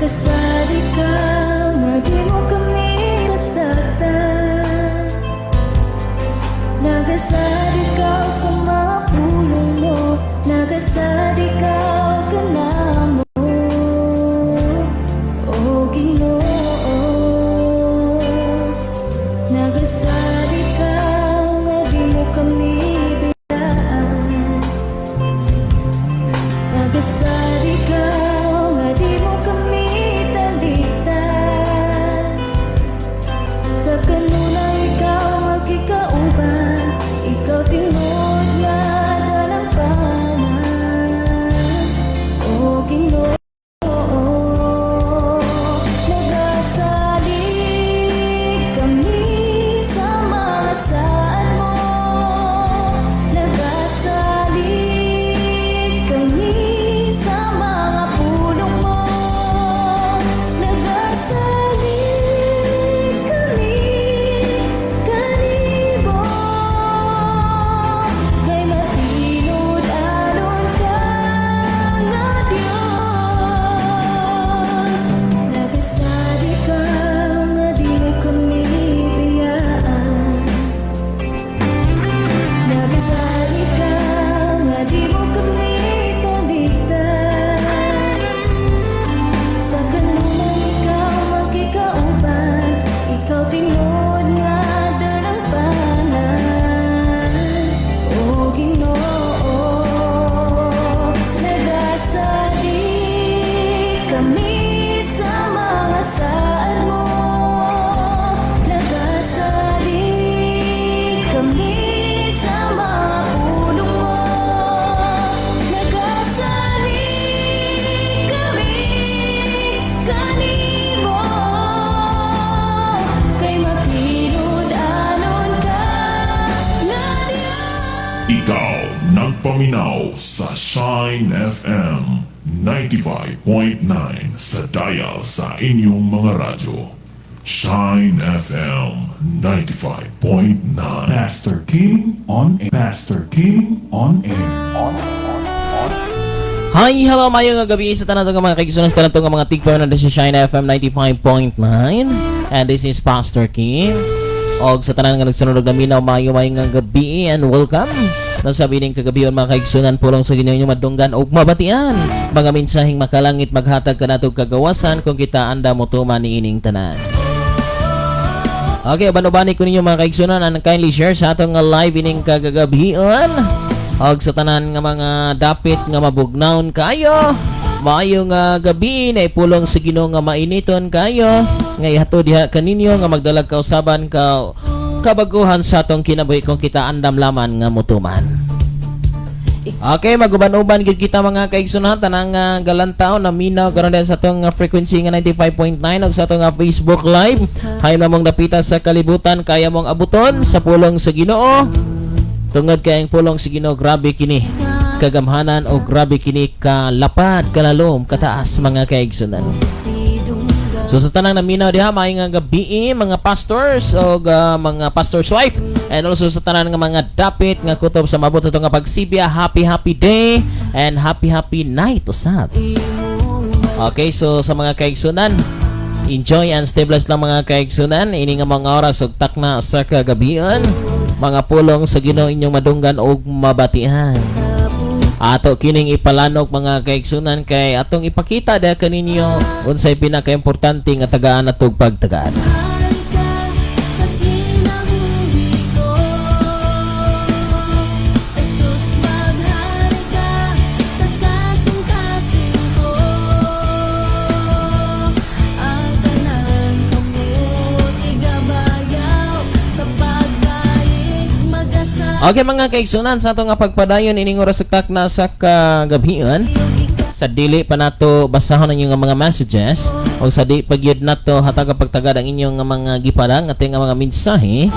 Nagasad ikaw nga di mo kami nasaktan. Nagasad ikaw sa mga pulong mo. Nagasad ikaw kanamo, O Ginoo. Nagasad ikaw nga di mo kami biyaan. Nagasad ikaw nga di mo kami talikdan. Sa kanunay ikaw magkikauban. Ikaw tinuod nga dalangpanan, O Ginoo. Nagasalig kami sa mga saad mo. Nagasalig kami sa mga pulong mo. Nagasalig kami kanimo, kay matinud-anon ka nga Dios. Nagasad ikaw nga di mo kami biyaan. Nagasad ikaw nga di mo kami talikdan. Sa kanunay ikaw magkikauban. Ikaw tinuod nga dalangpanan, O Ginoo. Nagasalig kami sa mga saad mo. Nagasalig kami sa mga pulong mo. Nagasalig kami kanimo, kay matinud-anon ka nga Dios. Ikaw nagpaminaw sa Shine FM 95.9 sa dial sa inyong mga radyo. Shine FM 95.9. Pastor Kim on air. Pastor Kim on air. Hi, hello, maayong nga gabi sa tanan nga mga kaigsunan, sa tanan nga mga tigpa na sa Shine FM 95.9. And this is Pastor Kim. Og sa tanan nga nagsunod og naminaw, maayo maayo nga gabi and welcome. Nasa bining kagabion, mga kaigsunan, pulong sa Ginoo madunggan og mabatian. Mga mensaheng makalangit maghatag kanatog kagawasan kung kita andam motuman niining tanan. Okay, uban-ubani ko ninyo, mga kaigsunan, and kindly share sa atong nga live ining kagagabion. Og sa tanan nga mga dapit nga mabugnawon kayo, maayo nga gabi na ipulong sa Ginoo nga mainiton kayo, nga ihatod diha kaninyo nga magdalag kausaban ka kabaguhan sa atong kinabuhi kung kita andam laman nga mutuman. Okay, maguban-uban gid kita, mga kaigsunan, tanang galantaw na minaw karon din sa atong frequency nga 95.9 ug sa atong Facebook Live. Hay na mong dapita sa kalibutan kaya mong abuton sa pulong sa Ginoo. Tungod kay ang pulong sa Ginoo grabe kini kagamhanan o grabe kini kalapad, kalalom, kataas, mga kaigsunan. So sa tanang naminaw diha, maayong nga gabi, mga pastors o mga pastor's wife and also sa tanan nga mga dapit nga kutob sa mabot sa nga pagsibya, happy happy day and happy happy night usab. Okay, so sa mga kaigsunan, enjoy and stay blessed lang, mga kaigsunan. Ini nga mga oras ug takna sa kagabion, mga pulong sa Ginoo inyong madunggan ug mabatian. Ato kining ipalanok, mga kaigsunan, kay atong ipakita diha kaninyo unsay pinakaimportante nga tagaan natog pagtagaan. Sa kinabuhi ko, Jesus, maghari ka sa kasing-kasing ko. Ang tanan kamot igabayaw sa pagdaig magasa. Okay, mga kaigsunan, sa atong nga pagpadayon ining oras ug takna sa kagabion, sa dili pa nato basahon ang inyong mga messages o sa di pagyud nato hatag pagtagad ang inyong mga gipadang ating nga mga mensahe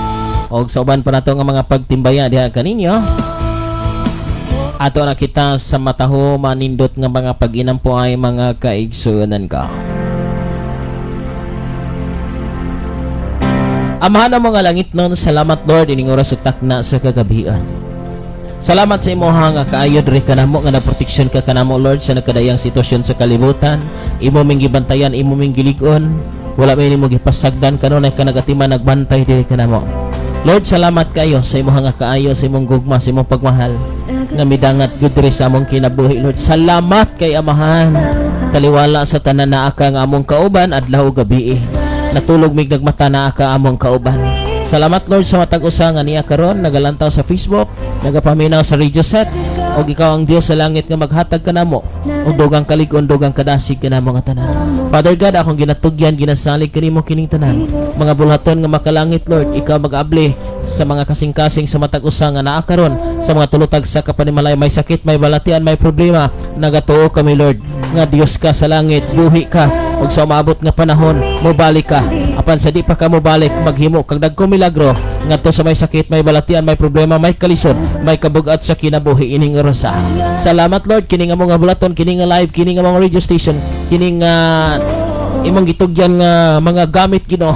o sa uban pa nato nga mga pagtimbaya diha kaninyo, ato na kita sa mataho manindot nga mga pag-inampo ay, mga kaigsunan ka. Amahan ng mga langit nun, salamat, Lord, ining oras ug takna sa kagabian. Salamat sa imuha nga kaayo diri kanamo nga naproteksyon ka kanamo, Lord, sa nagkadayang sitwasyon sa kalibutan. Imo ming gibantayan, imo ming gilig-on. Wala may nimo gipasagdan kanunay ka nagatiman, nagbantay diri kanamo. Lord, salamat kayo sa imong nga kaayo, sa imong gugma, sa imong pagmahal nga midangat gud diri sa among kinabuhi, Lord. Salamat kay Amahan. Taliwala sa tanan, naa ka nga among kauban adlaw ug gabi. Natulog mig nagmata, naa ka among kauban. Salamat, Lord, sa matag usa nga niya karon nagalantaw sa Facebook, nagapaminaw sa radio set, ug ikaw ang Dios sa langit nga maghatag kanamo og dugang kalig-on, dugang kadasig kanamo nga tanan. Father God, akong ginatugyan, ginasalig kanimo kining tanan mga bulhaton nga makalangit, Lord. Ikaw mag-abli sa mga kasing-kasing sa matag usa nga naa karon sa mga tulutag sa kapanimalay, may sakit, may balatian, may problema. Nagatuo kami, Lord, nga Dios ka sa langit, buhi ka, ug sa umaabot nga panahon mobalik ka. Apan sa di pa ka mobalik, maghimo kag dagkong milagro ngadto sa may sakit, may balatian, may problema, may kalisod, may kabugat sa kinabuhi ining orasa. Salamat, Lord. Kini nga mga bulaton, kini nga live, kini nga mga radio station, kini nga imong gitugyan nga mga gamit, Ginoo,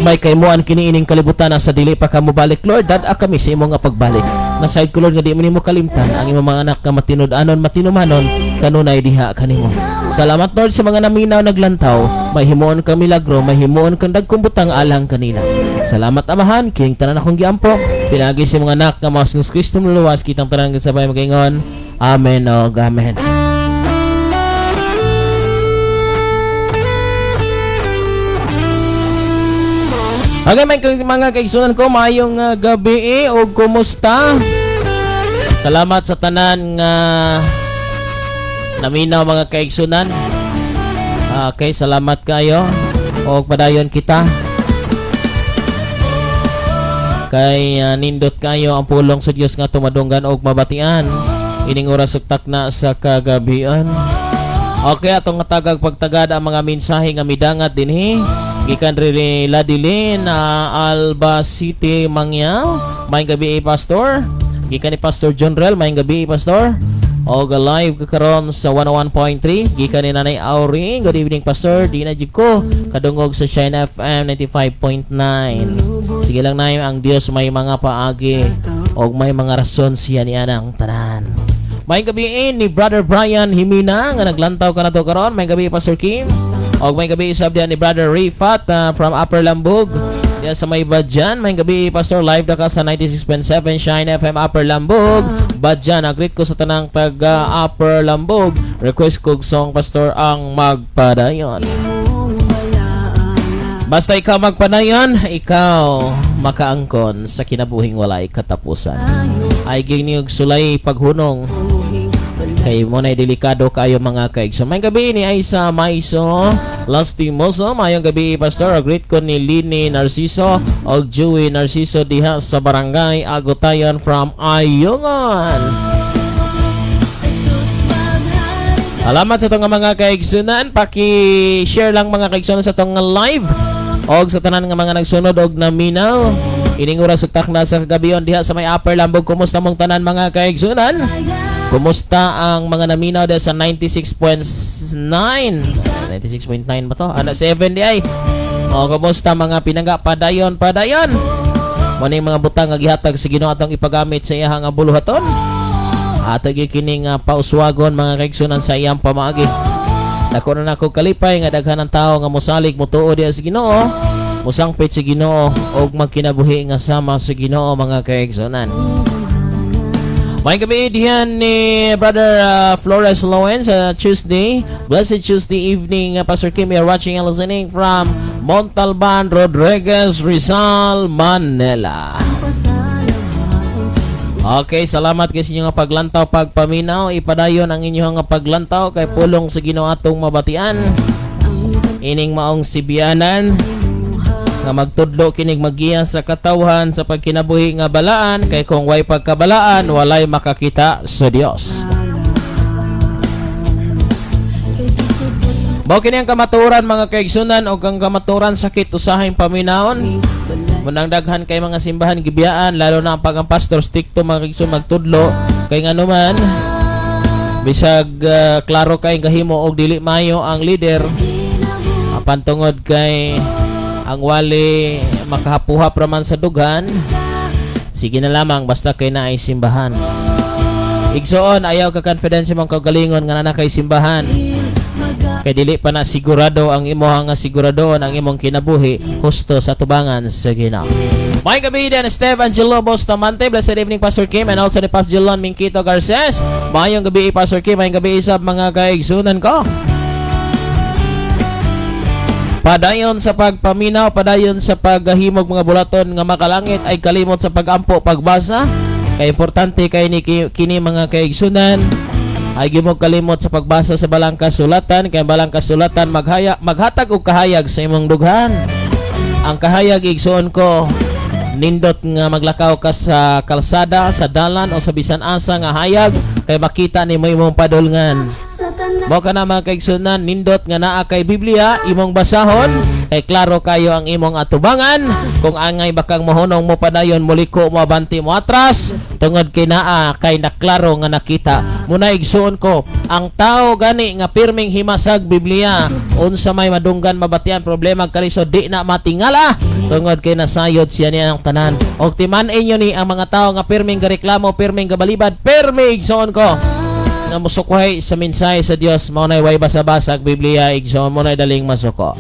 may kaimuan kini ining kalibutan sa dili pa ka mobalik. Lord, dad-a kami sa imong nga pagbalik. Nasayd ko, Lord, nga di mo nimo kalimtan ang imong mga anak nga matinud-anon, matinumanon kanunay diha kanimo. Salamat, Lord, sa mga naminaw, naglantaw. May himuon kang milagro, may himuon kang dagkong butang alang kanila. Salamat, Amahan. Kining tanan akong giampo pinaagi sa mga anak nga mao si Kristo muluwas. Kitang tanan sabay magaingon, "Amen og amen." Okay, may mga kaigsunan ko, maayong gabi eh, og kumusta? Salamat sa tanan nga naminaw, mga kaigsunan. Okay, salamat kayo. Og padayon kita. Kay nindot kayo ang pulong sa Dios nga tumadunggan og mabatian ining oras ug takna sa kagabian. Okay, atong tagag pagtagad ang mga mensahe nga midangat dinhi. Gikan rin Ladilin na Alba City, Mangyaw. Maayong gabi, Pastor. Gikan ni Pastor John Rel, maayong gabi, Pastor. Og live ka karon sa 101.3. Gikan ni Nanay Auring. "Good evening, Pastor. Di na jud ko kadungog sa Shine FM 95.9." Sige lang, Nay, ang Dios may mga paagi og may mga rason siya niya ng tanan. Maayong gabi ni Brother Brian Himina nga naglantaw ka na to karon. Maayong gabi, Pastor Kim. Og maayong gabi sab diyan ni Brother Rifat from Upper Lambug. Diyan sa may Badjan. Maayong gabi, Pastor. Live na ka sa 96.7 Shine FM Upper Lambug, Badjan. Greet ko sa tanang taga Upper Lambug. Request kog song, Pastor, ang "Magpadayon." Basta ikaw magpadayon, ikaw makaangkon sa kinabuhing walay katapusan. Ay giniyog sulay paghunong kay mo na delikado kayo, mga kaigso. Maayong gabi ni Aisa Maiso Lastimoso. Maayong gabi, Pastor. Greet ko ni Lini Narciso og Joey Narciso diha sa Barangay Agutayan from Ayungon. Salamat sa itong mga kaigsunan. Paki-share lang, mga kaigsunan, sa itong live og sa tanan nga mga nagsunod og naminaw ining oras ug takna sa kagabion diha sa may Upper Lambog. Kumusta mong tanan, mga kaigsunan? Kumusta ang mga naminaw diha sa 96.9? 96.9 ba to? Ano, 7 di ay. O, kumusta, mga pinangga? Padayon, padayon. Mo ning mga butang nga gihatag sa Ginoo atong ipagamit sa iyang nga buluhaton. Ato gyud kining pauswagon, mga kaigsunan, sa iyang pamaagi. Dako na nako kalipay nga daghan ng tao nga mosalig, motuo diha sa Ginoo, mosangpit sa Ginoo ug magkinabuhi nga sama sa Ginoo, mga kaigsunan. Maayong gabi diyan ni Brother Flores Lowen sa Tuesday. Blessed Tuesday evening, Pastor Kim. We are watching and listening from Montalban, Rodriguez, Rizal, Manila. Okay, salamat kay sa inyong paglantaw, pagpaminaw. Ipadayon ang inyong paglantaw kay pulong sa Ginoo atong mabatian. Ining maong sibianan nga magtudlo kinig, magiya sa katawhan sa pagkinabuhi nga balaan, kay kung way pagkabalaan, walay makakita sa Dios. Mao kini ang kamatuoran, mga kaigsunan, og ang kamatuoran sakit usahay paminawon. Munang daghan kay mga simbahan gibiyaan, lalo na ang pag ang pastor strikto, mga kaigsun, magtudlo, kay nganuman bisag klaro kay gahimo og dili mayo ang leader, apan tungod kay ang wali makahapuhap raman sa dughan, sige na lamang basta kay naay simbahan. Igsoon, ayaw ka confidence imong kaugalingon nga naa kay simbahan. Kay dili pa na sigurado ang imuha nga siguradoon ang imong kinabuhi husto sa tubangan sa Ginoo. May gabi din, Steve Angelo Bustamante. Blessed evening, Pastor Kim, and also ni Pap Jilon Minquito Garces. Mayong gabi, Pastor Kim. Mayong gabi sa mga kaigsunan ko. Padayon sa pagpaminaw, padayon sa paghimog mga bulaton nga makalangit ay kalimot sa pagampo, pagbasa. Kay importante kay ni kini, mga kaigsunan, ay gimog kalimot sa pagbasa sa balang kasulatan, kay ang balang kasulatan maghaya, maghatag og kahayag sa imong dughan. Ang kahayag, igsuon ko, nindot nga maglakaw ka sa kalsada, sa dalan o sa bisan asa nga hayag kay makita nimo imong padulngan. Sa tanan. Mao kana, mga kaigsunan, nindot nga naa kay Biblia imong basahon kay klaro kayo ang imong atubangan. Kung angay bakang mohunong mo padayon, muliko mo, abante mo atras tungod kay naa kay naklaro nga nakita. Muna, igsuon ko, ang tao gani nga pirming himasag Biblia, unsa may madunggan, mabatian, problema, kalisod, di na matingala tungod kay nasayod siya niya ang tanan. Og timan-in ni ang mga tao nga pirming gareklamo, pirming gabalibad, pirming, igsuon ko, nga musukway sa mensahe sa Dios, mao nay way basa-basa ang Biblia, igsoon, mo nay daling masuko.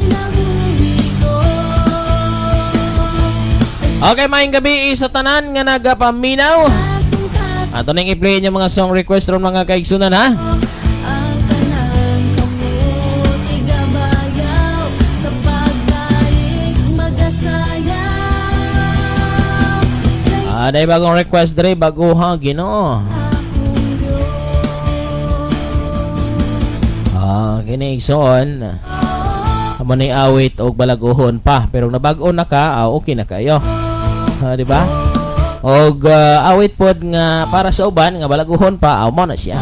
Okay, maayong gabi sa tanan nga nagapaminaw. Ato ning i-play niyo mga song request ron, mga kaigsunan, ha. Ang tanan kamot igabayaw sa pagdaig magasayaw. Ah, day bagong request dre, baguha, Ginoo. Akong Diyos. Ah, kini, igsoon. Amo ni awit og balaguhon pa, pero nabag-o na ka, ah, okay na kayo. Ah, di ba? Og awit pod nga para sa uban nga balaguhon pa, ah, mo na siya.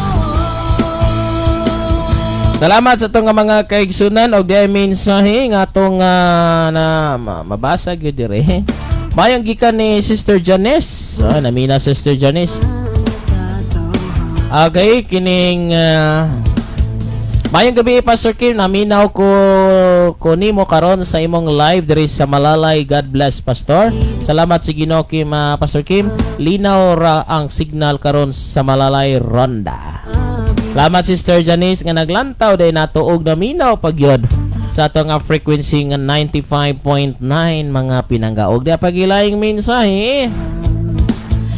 Salamat sa atong nga mga kaigsunan og di mensahe nga atong na mabasa gyud dire. Mayong gikan ni Sister Janice. Ah, namina Sister Janice. Okay, kining Mayong gabi, Pastor Kim, naminaw ko ko nimo karon sa imong live diri sa Malalay. God bless, Pastor. Salamat si Ginoo Kim, Pastor Kim. Linaw ra ang signal karon sa Malalay Ronda. Salamat, Sister Janice, nga naglantaw day nato og naminaw pagyod sa ato nga frequency nga 95.9, mga pinangga. Og di pagilaing mensahe.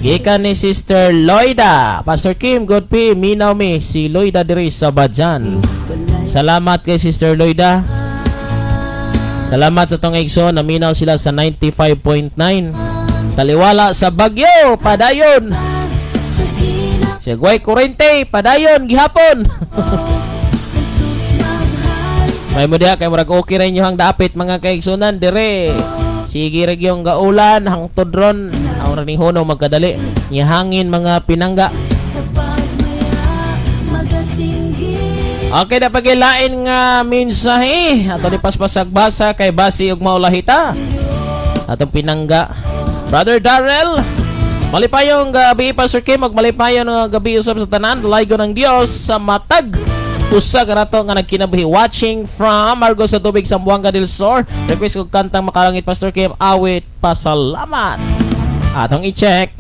Gikan ni Sister Loida. Pastor Kim, good p, minaw mi si Loida diri sa Badjan. Salamat kay Sister Loida. Salamat sa tong igsoon, naminaw sila sa 95.9. Taliwala sa bagyo, padayon. Sa Guay Kurente, padayon gihapon. May mo diha kay murag okay ra inyo ang dapit, mga kaigsunan, dire. Sige ra gyung gaulan hangtod ron. Aw ra ni hunong magkadali. Hangin, mga pinangga. Sa pagmaya magasinggit. Okay na pagilain nga mensahe. Ato ni paspasag basa kay basi ug maulahita. Atong pinangga. Brother Darrell, malipayong gabi, Pastor Kim, ug malipayon nga gabi usab sa tanan. Dalaygon ng Dios sa matag usa kanato nga nagkinabuhi, watching from Argos sa Tubig, Zamboanga del Sur. Request kog kantang Makalangit, Pastor Kim, awit pasalamat. Atong i-check.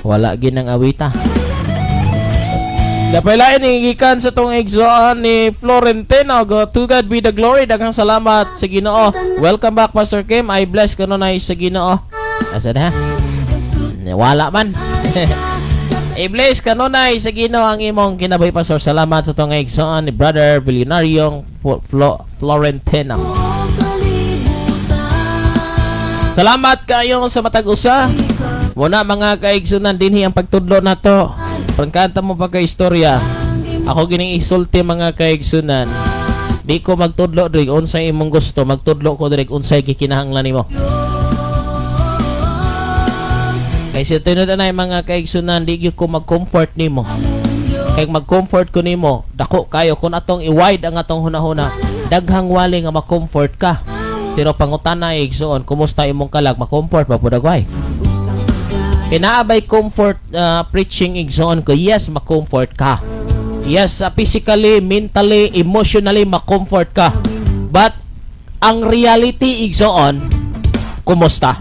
Wala ginang awita. Dapay ni gikan sa tong igsoon ni Florentino. Go to God be the glory. Daghang salamat sa Ginoo. Welcome back, Pastor Kim. I bless kanunay sa Ginoo. Asa na? Wala man. I-bless kanunay sa Ginoo ang imong kinabuhi, Pastor. Salamat sa tong igsoon ni Brother Billionaryong Florentino. Salamat kayo sa matag usa. Muna, mga kaigsunan, dinhi ang pagtudlo nato. Pagkanta mo pa kay istorya. Ako gining isulti, mga kaigsunan. Di ko magtudlo diri unsay imong gusto, magtudlo ko diri unsay gikinahanglan nimo. Kay sa tinud anay, mga kaigsunan, di gyud ko mag-comfort nimo. Kay mag-comfort ko nimo, dako kayo kung atong i-wide ang atong hunahuna, daghang wali nga ma-comfort ka. Pero pangutana, igsuon, kumusta imong kalag, ma-comfort pa pud agway? Kinaabay comfort preaching, igsoon ko, yes, ma-comfort ka. Yes, physically, mentally, emotionally, ma-comfort ka. But, ang reality, igsoon, kumusta?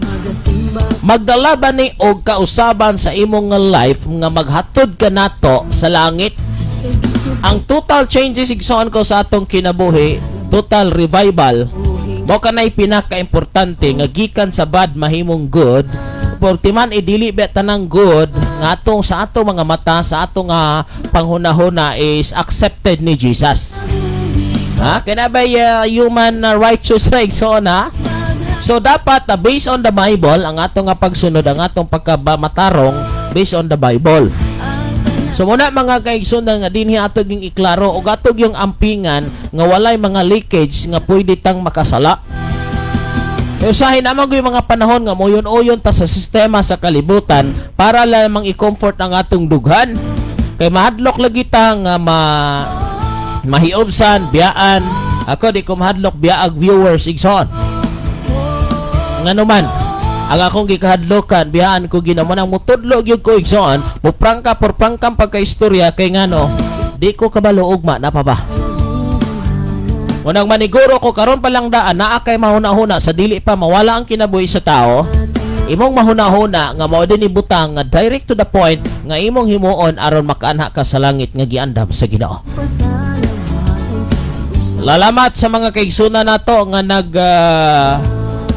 Magdala ba ni og kausaban sa imong nga life nga maghatod ka nato sa langit? Ang total changes, igsoon ko, sa atong kinabuhi, total revival, mao kanay pinaka-importante nga gikan sa bad mahimong good. Portiman idili ba tanang good nga atong sa atong mga mata, sa atong panghunahuna is accepted ni Jesus. Ha? Kaya ba human righteous ra, igsoon, ha? So dapat based on the Bible ang atong nga pagsunod, ang atong pagkamatarong based on the Bible. So muna, mga kaigsunan, nga dinhi ato ging iklaro ug ato yung ampingan nga walay mga leakage nga pwede tang makasala. E usahay naman ko yung mga panahon nga moyon-oyon ta sa sistema sa kalibutan para lamang i-comfort ang atong dughan. Kay mahadlok lagi ta nga ma mahiobsan, biyaan. Ako, di ko mahadlok biyaag viewers, igsoon. Ngano man, ang akong gikahadlokan, biyaan ko ginamo nang mutudlo gyud ko, igsoon, mo prangka por prangkang pagkaistorya kay ngano, di ko kabalo ugma na pa ba. Unang maniguro ko karon pa lang daan naa kay mahuna-huna sa dili pa mawala ang kinabuhi sa tao. Imong mahuna-huna nga mao din ibutang nga direct to the point nga imong himuon aron makaanha ka sa langit nga giandam sa Ginoo. Lalamat sa mga kaigsunan nato nga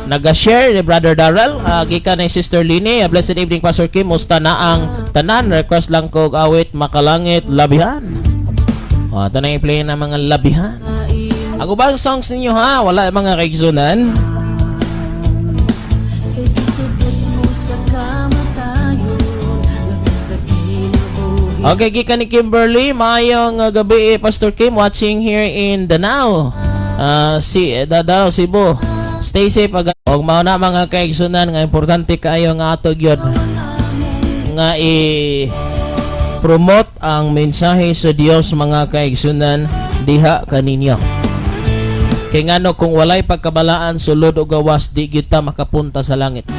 nag-share ni Brother Darrell, gikan ni Sister Lini. A blessed evening, Pastor Kim. Musta na ang tanan? Request lang ko og awit "Makalangit Labihan." Oh, tanang i-play na mga labihan. Ang ubang songs ninyo, ha, wala, mga kaigsunan. Kay gitubos mo sa kamatayon Labi sa kinabuhi. Okay, gikan ni Kimberly, maayong gabi, eh, Pastor Kim, watching here in Danao. Si Danao, Cebu. Stay safe ag og mao na, mga kaigsunan, nga importante kaayo nga ato gyud nga i promote ang mensahe sa Dios, mga kaigsunan, diha kaninyo. Kay ngano, kung walay pagkabalaan sulod o gawas, di kita makapunta sa langit.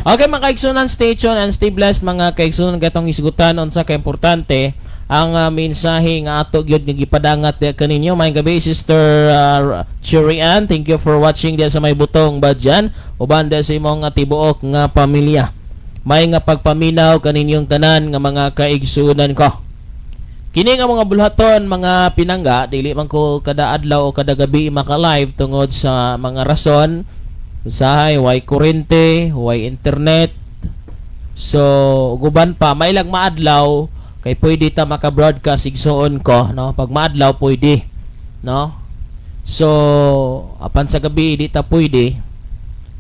Okay, mga kaigsunan, stay tuned and stay blessed, mga kaigsunan, gatong isgutan unsa ka importante ang mensahe nga ato gyud nga gipadangat diha kaninyo. Maayong gabi, Sister Cherry Ann. Thank you for watching diha sa may Butong Badyan uban diha sa imong tibuok nga pamilya. May nga pagpaminaw kaninyong tanan nga mga kaigsunan ko. Kini nga mga bulhaton, mga pinangga, dili man ko kada adlaw o kada gabi maka-live tungod sa mga rason. Usahay, way kurente, way internet. So, guban pa, mailag maadlaw kay pwede ta maka-broadcast, igsuon ko, no? Pag maadlaw pwede, no? So, apan sa gabi di ta pwede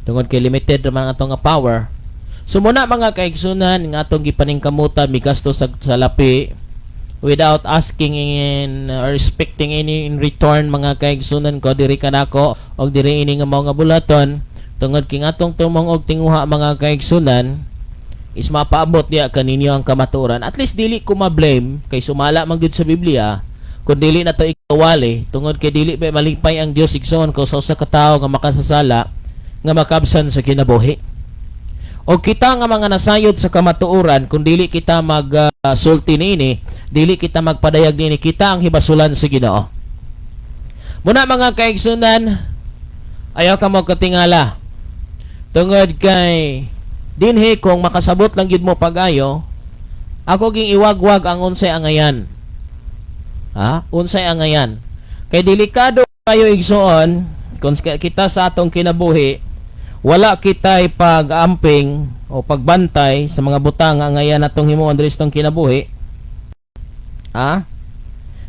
tungod kay limited naman ang atong nga power. So muna, mga kaigsunan, nga atong gipaningkamutan migasto sa lapi without asking in or expecting any in return, mga kaigsunan ko, diri kanako og diri ini nga mga bulaton tungod kay atong tumong og tinguha, mga kaigsunan, is mapaabot diya kaninyo ang kamatuoran. At least dili ko ma-blame kay sumala man gyud sa Biblia kung dili na to ikawali tungod kay dili ba malipay ang Dios, igsoon ko, sa usa ka tawo nga makasasala nga makabsan sa kinabuhi. O kita nga mga nasayod sa kamatuoran, kung dili kita magsulti niini, dili kita magpadayag niini, kita ang hibasulan sa Ginoo. Muna, mga kaigsunan, ayaw ka mo katingala. Tungod kay dinhi kung makasabot lang gyud mo pag-ayo, ako ging iwagwag ang unsay angayan. Ha? Unsay angayan. Kay delikado kayo, igsoon, kung kita sa atong kinabuhi, wala kita'y pag-amping o pagbantay sa mga butang nga angayan atong himuon diri sa atong kinabuhi. Ha?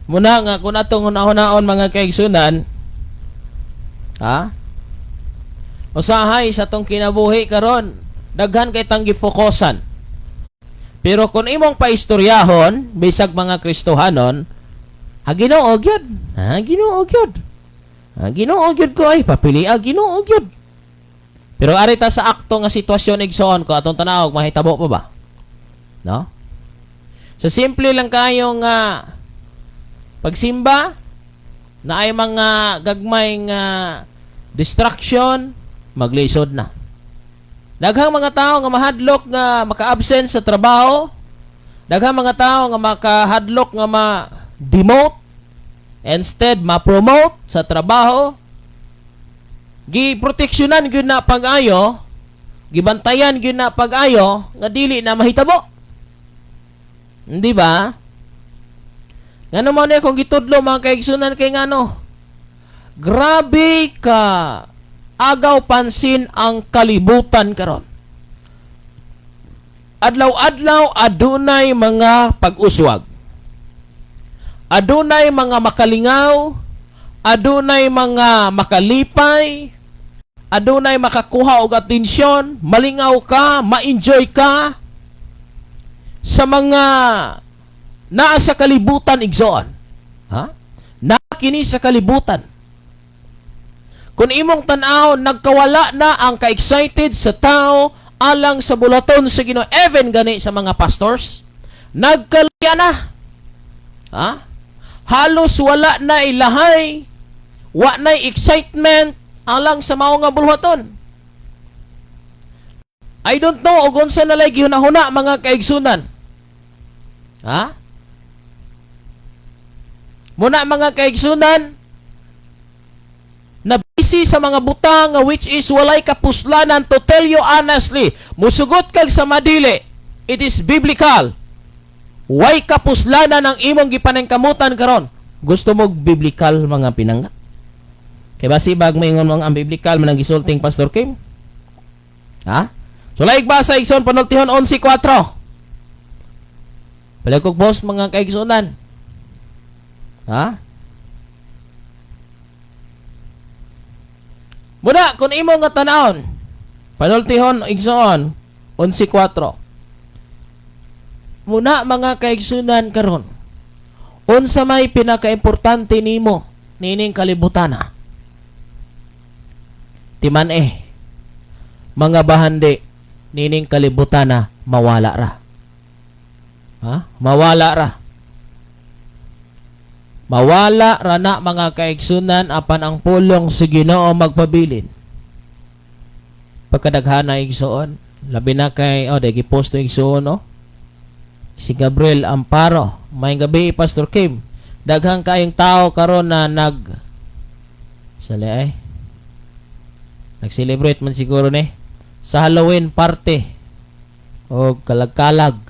Muna nga kung atong hunahunahon, mga kaigsunan, ha? Usahay sa atong kinabuhi karon, daghan kay tang gifokusan. Pero kung imong paistoryahon, bisag mga Kristohanon, ha, Ginoo gyud. Ha, Ginoo gyud. Ha, Ginoo gyud ko ay papili, ah, Ginoo gyud. Pero ari ta sa akto nga sitwasyon, igsoon ko, atong tanawag mahitabo pa ba? No? So simple lang kayo nga pagsimba na ay mga gagmay nga distraction, maglisod na. Daghang mga tao nga mahadlok nga maka-absent sa trabaho, daghang mga tao nga makahadlok nga ma-demote instead ma-promote sa trabaho, gi-proteksyonan gyud na pag-ayo. Gibantayan gyud na pag-ayo nga dili na mahitabo. Hindi ba? Ngano man ni akong gitudlo, mga kaigsunan, kay ngano? Grabe ka agaw pansin ang kalibutan karon. Adlaw-adlaw adunay mga pag-uswag. Adunay mga makalingaw, adunay mga makalipay, adunay makakuha og atensyon, malingaw ka, ma-enjoy ka sa mga naa sa kalibutan, igsoon. Ha? Naa kini sa kalibutan. Kung imong tan-awon, nagkawala na ang ka-excited sa tao alang sa buluhaton sa Ginoo, even gani sa mga pastors, nagkalaya na. Ha? Halos wala na ilahay, wa na excitement alang sa mao nga buluhaton. I don't know og unsa na lay gihunahuna, mga kaigsunan. Ha? Muna, mga kaigsunan, na busy sa mga butang nga which is walay kapuslanan. To tell you honestly, musugot kag sa madili, it is biblical. Way kapuslanan ang imong gipaningkamutan karon. Gusto mo biblical, mga pinangga? Kay basi bag moingon mga ang biblical man ang gisulting Pastor Kim. Ha? So laig basa, igsoon, Panultihon 11:4. Palihog post, mga kaigsunan. Ha? Muna, kung imo nga tanawon, Panultihon, igsoon, 11:4. Muna, mga kaigsunan, karon, unsa may pinakaimportante nimo nining kalibutana? Timan eh, mga bahandi nining kalibutana mawala ra. Ha? Mawala ra. Mawala ra na, mga kaigsunan, apan ang pulong sa Ginoo magpabilin. Pagkadaghana, igsoon, labi na kay oh dagi post to, igsoon, no. Si Gabriel Amparo. May gabi, Pastor Kim. Daghang kayong tao karon na nag sali ay nag-celebrate man siguro ni sa Halloween party o kalag-kalag.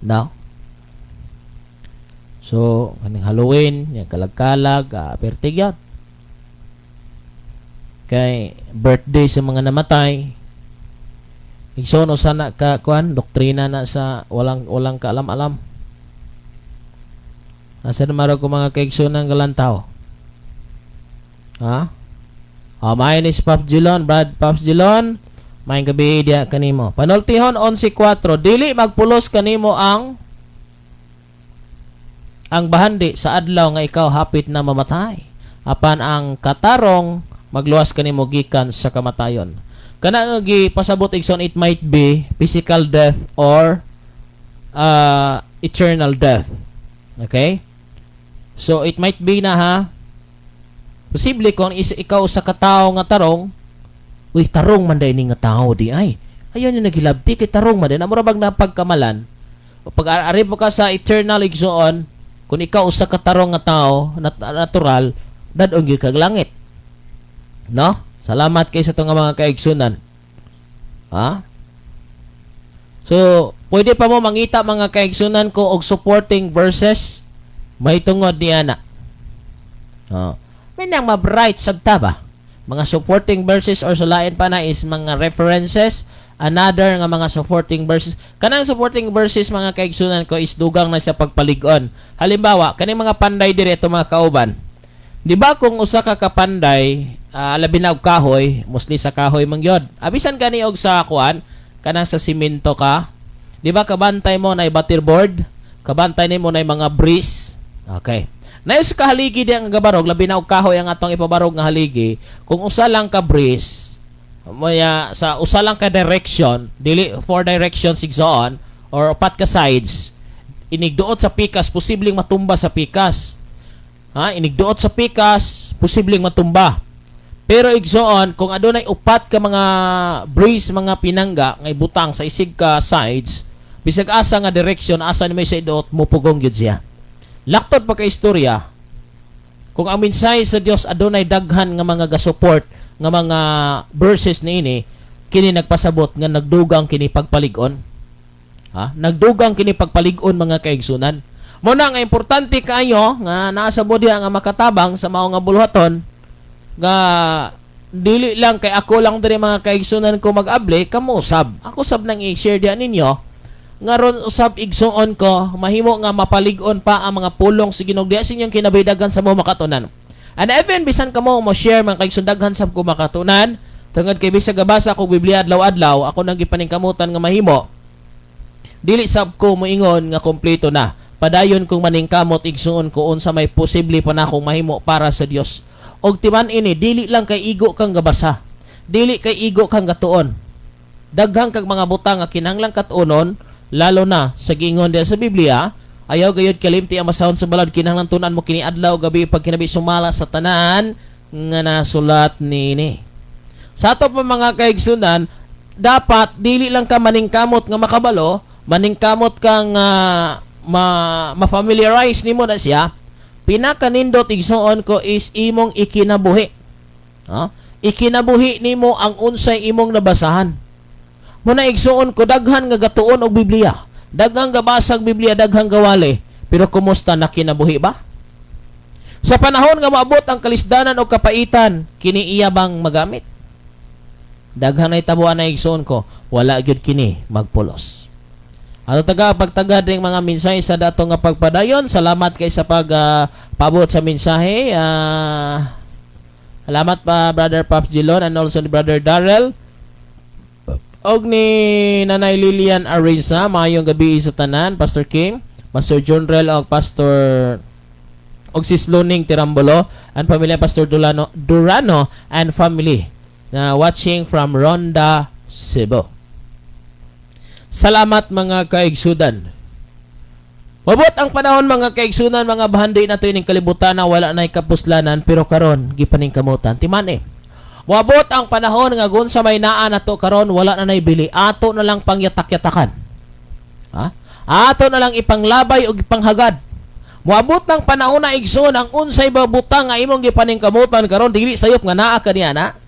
No? So, kaning Halloween, yung kalag-kalag, pertig yan. Kay birthday sa mga namatay. Igsoon, usa na ka kuan, doktrina na sa walang walang kaalam-alam. Asa na maro ko, mga kaigsoon, ng galantaw? Ha? Oh, may ni Pop Gilon, Brad Pops Gilon. May gabi diya kanimo. Panultihon 11:4, dili magpulos kanimo ang bahandi sa adlaw nga ikaw hapit na mamatay. Apan ang katarong magluwas kanimo gikan sa kamatayon. Kana nga gipasabot, igsoon, it might be physical death or eternal death. Okay? So it might be na, ha. Posible kung ikaw sa katawo nga tarong, uy, tarong man day ni nga tao di ay. Ayun yung naghilabti kay tarong man din. Mura bag na pagkamalan. Pag ari mo ka sa eternal, igsoon, kung ikaw usa ka tarong nga tao, natural, dad-ong gyud kag langit. No? Salamat kay sa itong mga kaigsunan. Ha? So, pwede pa mo mangita, mga kaigsunan ko, og supporting verses may tungod niya na. Oh. May nang ma-bright sabta ba? Mga supporting verses or sulain pa na is mga references, another nga mga supporting verses. Kanang supporting verses, mga kaigsunan ko, is dugang na sa pagpalig-on. Halimbawa, kaning mga panday dire ito, mga kauban. Di ba kung usa ka kapanday, labi na og kahoy, mostly sa kahoy man gyud. Abisan gani og sa kuan, kanang sa simento ka. Di ba kabantay mo na board, kabantay nimo na mga breeze. Okay. Nayo sa kahaligi di ang gabarog, labi na og kahoy ang atong ipabarog nga haligi, kung usa lang ka breeze, maya sa usa lang ka direction, dili four directions, igsoon, or upat ka sides, inigduot sa pikas, posibleng matumba sa pikas. Ha, inigduot sa pikas, posibleng matumba. Pero igsoon, kung adunay upat ka mga brace, mga pinangga nga ibutang sa isig ka sides, bisag asa nga direction, asa ni may sa iduot, mupugong gyud siya. Laktod pa ka istorya, kung ang mensahe sa Dios adunay daghan nga mga ga-support nga mga verses niini, Kini nagpasabot nga nagdugang kini pagpalig-on. Ha? Nagdugang kini pagpalig-on, mga kaigsunan. Muna nga importante kaayo nga naa sa diha nga makatabang sa mao nga buluhaton, nga dili lang kay ako lang diri, mga kaigsunan, ko mag-abli, kamo usab. Ako sab nang i-share diha ninyo nga ron usab, igsuon ko, mahimo nga mapalig-on pa ang mga pulong sa Ginoo diha sa inyong kinabidagan sa mo makatunan. And even bisan kamo mo share, mga kaigsoon, daghan sab ko makatunan tungod kay bisag gabasa ko Biblia adlaw-adlaw, ako nang gipaningkamutan nga mahimo, dili sab ko moingon nga kompleto na. Padayon kong maningkamot, igsuon ko, unsa may posible pa na akong mahimo para sa Dios. Og timan ini, dili lang kay igo kang gabasa, dili kay igo kang gatuon. Daghang kag mga butang nga kinahanglan katuonon, lalo na sa giingon diha sa Biblia, ayaw gayud kalimti ang basahon sa balod, kinahanglan tunan mo kini adlaw gabi pagkinabi sumala sa tanan nga nasulat nini. Sa ato pa, mga kaigsunan, dapat dili lang ka maningkamot nga makabalo, maningkamot kang ma-familiarize nimo na siya. Pinakanindot, igsuon ko, is imong ikinabuhi. Ha? Ikinabuhi nimo ang unsay imong nabasahan. Muna, igsuon ko, daghan nga gatuon og Biblia. Daghang gabasag Biblia, daghang gawali. Pero kumusta, nakinabuhi ba? Sa panahon nga maabot ang kalisdanan o kapaitan, kini iya bang magamit? Daghan na itabuan na, igsuon ko, wala gyud kini magpulos. Ano taga pagtagad ring mga mensahe sa dato nga pagpadayon. Salamat kay sa pag pabot sa mensahe. Salamat pa, Brother Pops Gilon, and also ni Brother Darrell. Og ni Nanay Lilian Ariza, maayong gabi sa tanan, Pastor King, Pastor John Rel og Pastor og Sis Luning Tirambolo and pamilya, Pastor Durano, Durano and family na watching from Ronda, Cebu. Salamat, mga kaigsunan. Mabot ang panahon, mga kaigsunan, mga bahandi na to ining kalibutan na wala na'y kapuslanan, pero karon gipaningkamutan. Timan eh. Moabot ang panahon nga gun sa may naa nato karon wala na nay bili, ato na lang pangyatak-yatakan. Ha? Ato na lang ipanglabay og ipanghagad. Moabot ng panahon na, igsoon, ang unsay babutang nga imong gipaningkamutan karon dili sayop nga naa kaniya na.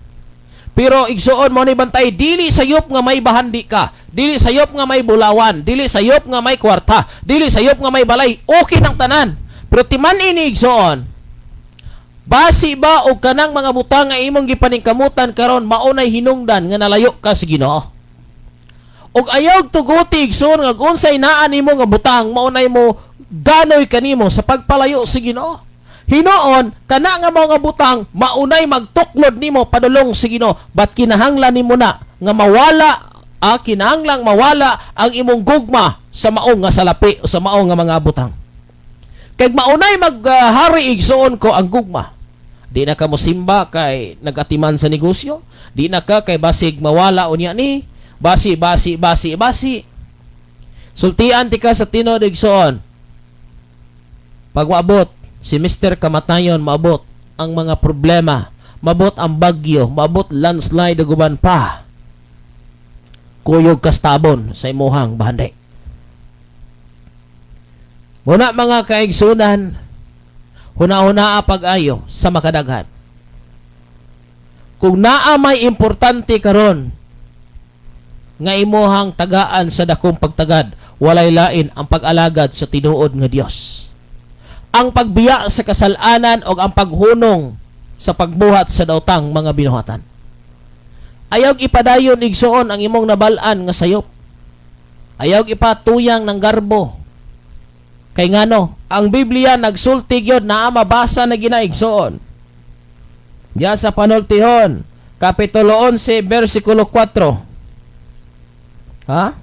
Pero, igsuon mo ni bantay, dili sayop nga may bahandi ka, dili sayop nga may bulawan, dili sayop nga may kwarta, dili sayop nga may balay, okay ng tanan. Pero timan ini, igsuon, basi ba og kanang mga butang nga imong gipaningkamutan karon maunay hinungdan nga nalayo ka sa Ginoo? Og ayaw tuguti, igsuon, nga unsay naa nimo nga butang maunay mo ganoy kanimo sa pagpalayo sa Ginoo. Hinoon, kana nga mga butang maunay magtuklod nimo padulong sa Ginoo. But kinahanglan nimo na nga mawala, kinahanglang mawala ang imong gugma sa maong nga salapi o sa maong nga mga butang. Kay maunay maghari, igsuon ko, ang gugma. Di na ka mosimba kay nagatiman sa negosyo, di na ka kay basig mawala unya ni, basi basi basi basi. Sultian ti ka sa tinuod, igsuon. Pag maabot si Mr. Kamatayon, maabot ang mga problema, maabot ang bagyo, maabot landslide ug uban pa. Kuyog kastabon sa imuhang bahandi. Muna, mga kaigsunan, huna-huna pag-ayo sa makadaghan. Kung naa may importante karon nga imuhang tagaan sa dakong pagtagad, walay lain ang pag-alagad sa tinuod nga Dios. Ang pagbiya sa kasalanan o ang paghunong sa pagbuhat sa daotang mga binuhatan. Ayaw ipadayon, igsuon, ang imong nabal-an nga sayop. Ayaw ipatuyang ng garbo. Kay ngano, ang Biblia nagsulti gyud na mabasa na ginaigsoon. Diya sa Panultihon, Kapitulo 11, versikulo 4. Ha?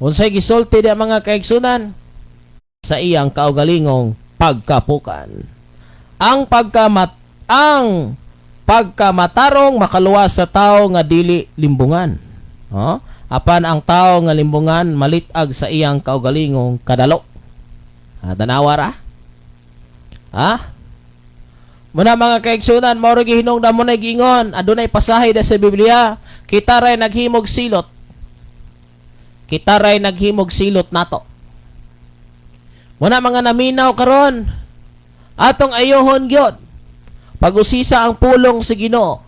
Unsay gisulti diya, mga kaigsunan? Sa iyang kaugalingong pagkapukan. Ang pagkamatarong makaluwas sa tao nga dili limbungan. Oh? Apan ang tao nga limbungan malitag sa iyang kaugalingong kadalo. Ha, tanawa ra. Ha? Muna, mga kaigsunan, mao ra gihinungdan mo na giingon, adunay pasahe da sa Biblia, kita ray naghimog silot. Kita ray naghimog silot nato. Muna, mga naminaw karon, atong ayohon gyud. Pag-usisa ang pulong sa Ginoo.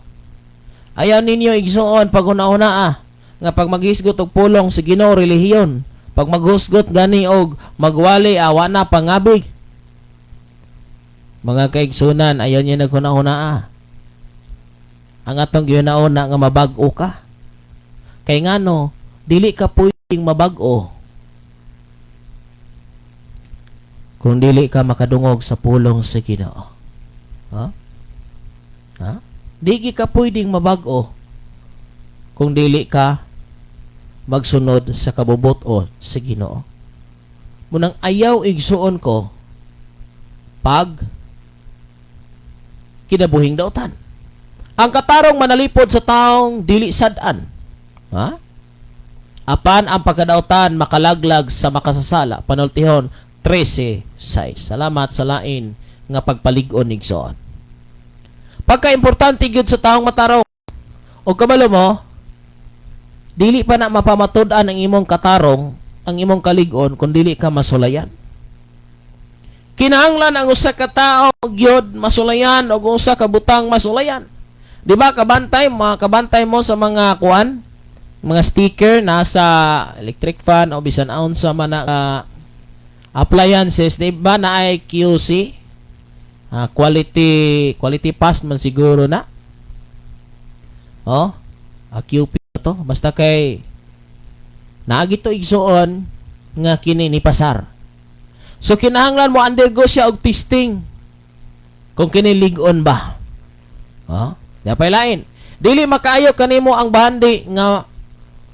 Ayaw ninyo, igsuon, pag una-una nga pag maghisgot og pulong sa Ginoo, relihiyon. Pag maghusgot gani og magwali, awa na pangabig. Mga kaigsunan, ayaw niyo naghuna-huna. Ang atong gihuna-huna nga mabag-o ka. Kay ngano, dili ka pwedeng mabag-o kung dili ka makadungog sa pulong sa Ginoo. Ha? Ha? Di ka pwedeng mabag-o kung dili ka magsunod sa kabubut-on sa Ginoo. Munang ayaw, igsuon ko, pag kinabuhing dautan. Ang katarong manalipod sa taong dili sad-an. Ha? Apan ang pagkadautan makalaglag sa makasasala. Panultihon 13:6. Salamat sa lain nga pagpalig-on, igsoon. Pagka-importante gyud sa taong matarong. O kabalo mo, dili pa na mapamatud-an ang imong katarong, ang imong kalig-on kung dili ka masulayan. Kinahanglan ang usa ka tao gyud masulayan o usa ka butang masulayan. Di ba kabantay, mga kabantay mo sa mga kuan, mga sticker nasa electric fan o bisan unsa man na appliances, di ba na ay QC? Quality quality pass man siguro na. Oh, QP to basta kay naagi to, igsuon, nga kini ni pasar. So kinahanglan mo undergo siya og testing kung kini lig-on ba. Oh, dapay lain. Dili makaayo kanimo ang bahandi nga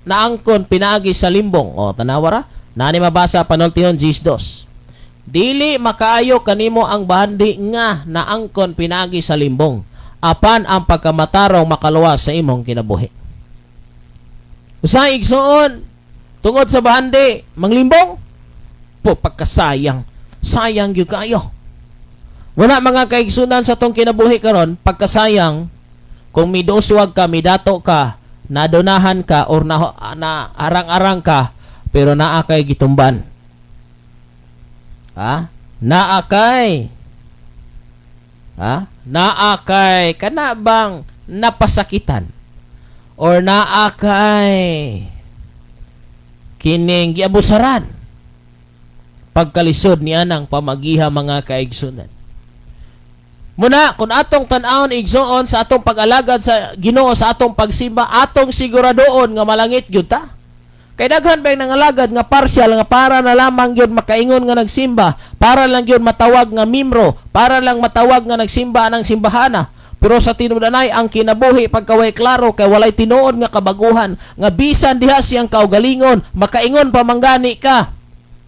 naangkon pinaagi sa limbong. O tanawa ra, nani mabasa Panultihon 10:2. Dili makaayo kanimo ang bahandi nga naangkon pinaagi sa limbong. Apan ang pagkamatarong makaluwas sa imong kinabuhi. Usahay, igsuon, tungod sa bahandi, manglimbong, po pagkasayang, sayang gyud kayo. Wala, mga kaigsunan, sa tong kinabuhi karon, pagkasayang kung miduswag ka, midato ka, nadonahan ka or na arang-arang ka pero naa kay gitumban. Ha? Naa kay, ha? Naa kay kana bang napasakitan or naa kay kining giabusaran, pagkalisod ni anang pamagiha, mga kaigsunan. Muna, kung atong tan-awon, igsuon, sa atong pag-alagad sa Ginoo, sa atong pagsimba, atong siguradoon nga malangit gyud ta. Kay daghan ba nangalagad nga partial, nga para na lamang gyud makaingon nga nagsimba, para lang gyud matawag nga miyembro, para lang matawag nga nagsimba ng simbahana. Pero sa tinud-anay ang kinabuhi pagkaway klaro kay walay tinuod nga kabaguhan nga bisan diha siyang kaugalingon, makaingon pa manggani ka.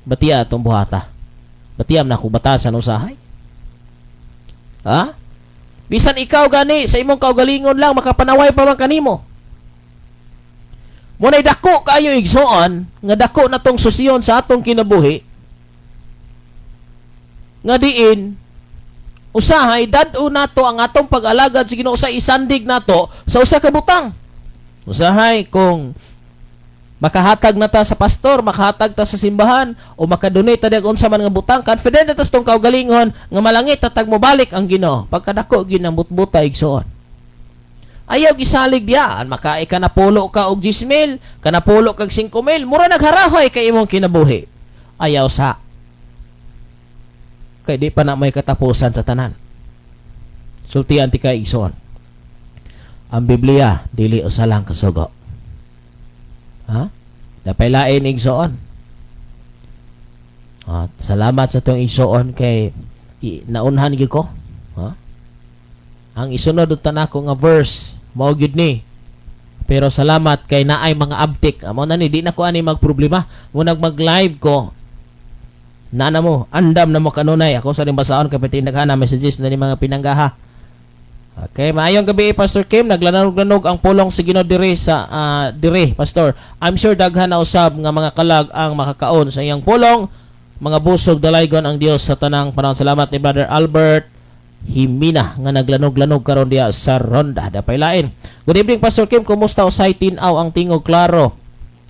Batiya atong buhata. Batiya na ko batasan usahay. Ha? Bisan ikaw gani sa imong kaugalingon lang makapanaway pa man kanimo. Muna'y dako kayo, igsoon, nga dako na tong susiyon sa atong kinabuhi nga diin usahay dad-o nato ang atong pag-alagad sa Ginoo sa isandig nato sa usa ka butang. Usahay kung makahatag na ta sa pastor, makahatag ta sa simbahan o makadonate ta dag unsa man nga butang, confident na ta sa tong kaugalingon nga malangit tatag mobalik ang Ginoo. Pagkadako gyud ang butbuta, igsoon. Ayaw gisalig diya, makaay ka napulo ka og 10 mil, kanapulo kag 5 mil, mura nagharahoy kay imong kinabuhi. Ayaw sa. Kay di pa na may katapusan sa tanan. Sultian ti kay, igsoon. Ang Biblia dili usa lang kasugo. Ha? Dapay lain, igsoon. At salamat sa tong igsoon kay naunhan gyud ko. Ha? Ang isunod unta nako nga verse mao gyud ni. Pero salamat kay naay mga abtik. Amo na ni di na ko ani magproblema. Mo nag mag-live ko. Nana mo, andam na mo kanunay. Ako sa rin basaon kay pati naghana messages na ni mga pinanggaha. Okay, maayong gabi, Pastor Kim, naglanog-lanog ang pulong sa Ginoo diri sa dire, Pastor. I'm sure daghan na usab nga mga kalag ang makakaon sa iyang pulong. Mga busog dalaygon ang Dios sa tanang panahon. Salamat ni Brother Albert Himina nga naglanog-lanog karon diya sa Ronda. Dapay lain. Good evening, Pastor Kim, kumusta usay tin-aw ang tingog klaro?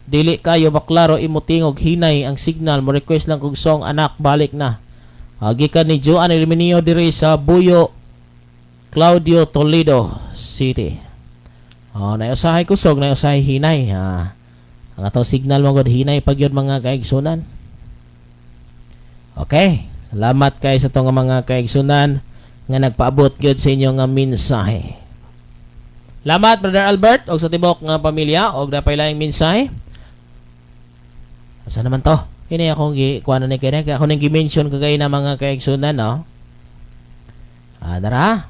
Dili kayo maklaro imo tingog, hinay ang signal. Mo request lang kog song "Anak Balik Na". Gikan ni Joan Eliminio diri sa Buyo, Claudio, Toledo City. Oh, naay usahay kusog, naay usahay hinay. Ha. Ang atong signal mo gud hinay pag yun, mga kaigsunan. Okay. Salamat kay sa atong mga kaigsunan nga nagpaabot gyud sa inyo nga mensahe. Salamat, Brother Albert, og sa tibok nga pamilya og napay laing mensahe. Asa naman to? Kini akong gi kuan ni kini ako ning gi-mention kagay na, mga kaigsunan, no. Ah, dara.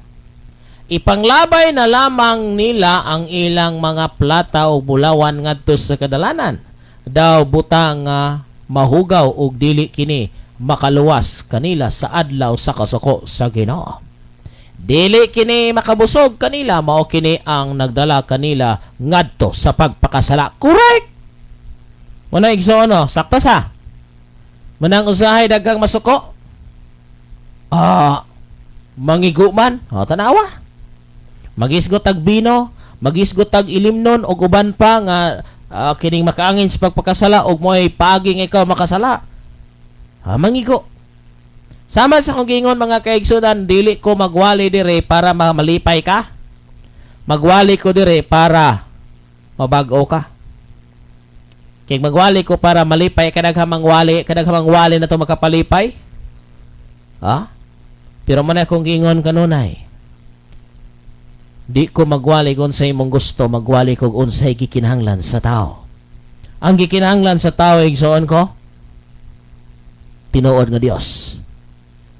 Ipanglabay na lamang nila ang ilang mga plata o bulawan ngadto sa kadalanan. Daw butang nga mahugaw og dili kini makaluwas kanila sa adlaw sa kasuko sa Ginoo. Dili kini makabusog kanila, mao kini ang nagdala kanila ngadto sa pagpakasala. Correct. Muna, igsoon, no, sakta sa. Manang usahay daghang masuko. Ah, mangigo man, o tanawa. Magisgot tag bino, magisgot tag ilimnon og uban pa nga kining makaangin sa pagpakasala og mo'y paaging ikaw makasala. Ah, mangigo. Sama sa kong gingon, mga kaigsunan, dili ko magwali dire para malipay ka. Magwali ko dire para mabag-o ka. Kay magwali ko para malipay ka, daghamang wali, kadaghamang wali na to makapalipay. Ha? Pero man akong gingon kanunay. Di ko magwali kung sa imong gusto, magwali ko unsay gikinahanglan sa tao. Ang gikinahanglan sa tao, igsoon ko, tinuod nga Dios.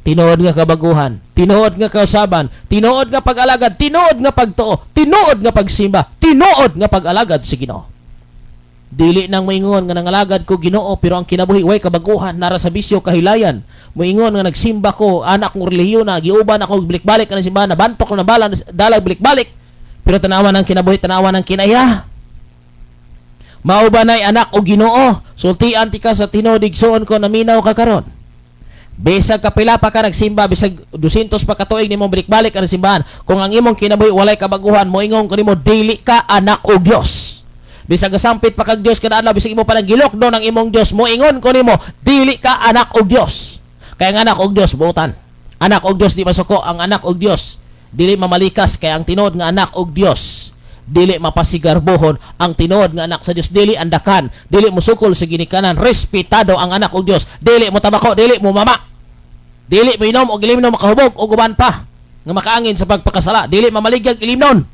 Tinuod nga kabaguhan, tinuod nga kausaban, tinuod nga pag-alagad, tinuod nga pagtuo, tinuod nga pagsimba, tinuod nga pag-alagad sa Ginoo. Dili nang moingon nga nangalagad ko Ginoo pero ang kinabuhi way kabaguhan, nara sa bisyo, kahilayan. Moingon nga nagsimba ko, anak kong relihiyon na giuban ako, balik-balik ka ng simbahan, nabantok na bala dalag balik-balik. Pero tanawan ang kinabuhi, tanawan ang kinaya. Mao ba nay anak o Ginoo? Sultian ti ka sa tinuod, igsuon ko, naminaw ka karon. Bisag kapila pa ka nagsimba, bisag 200 pa ka tuig nimo balik-balik ang simbahan, kung ang imong kinabuhi walay kabaguhan, moingon ko nimo, dili ka anak o Dios. Bisag gasampit pa kag Dios kada adlaw, bisag imo pa nang gilokdo ng imong Dios, moingon ko nimo, dili ka anak og Dios. Kaya ang anak og Dios buotan. Anak og Dios di masuko, ang anak og Dios dili mamalikas, kay ang tinuod nga anak og Dios dili mapasigarbohon, ang tinuod nga anak sa Dios dili andakan, dili musukol sa ginikanan, respetado ang anak og Dios, dili mo tabako, dili mo mama, dili mo inom og ilimnon, makahubog og uban pa nga makaangin sa pagpakasala, dili mamaligyag ilimnon.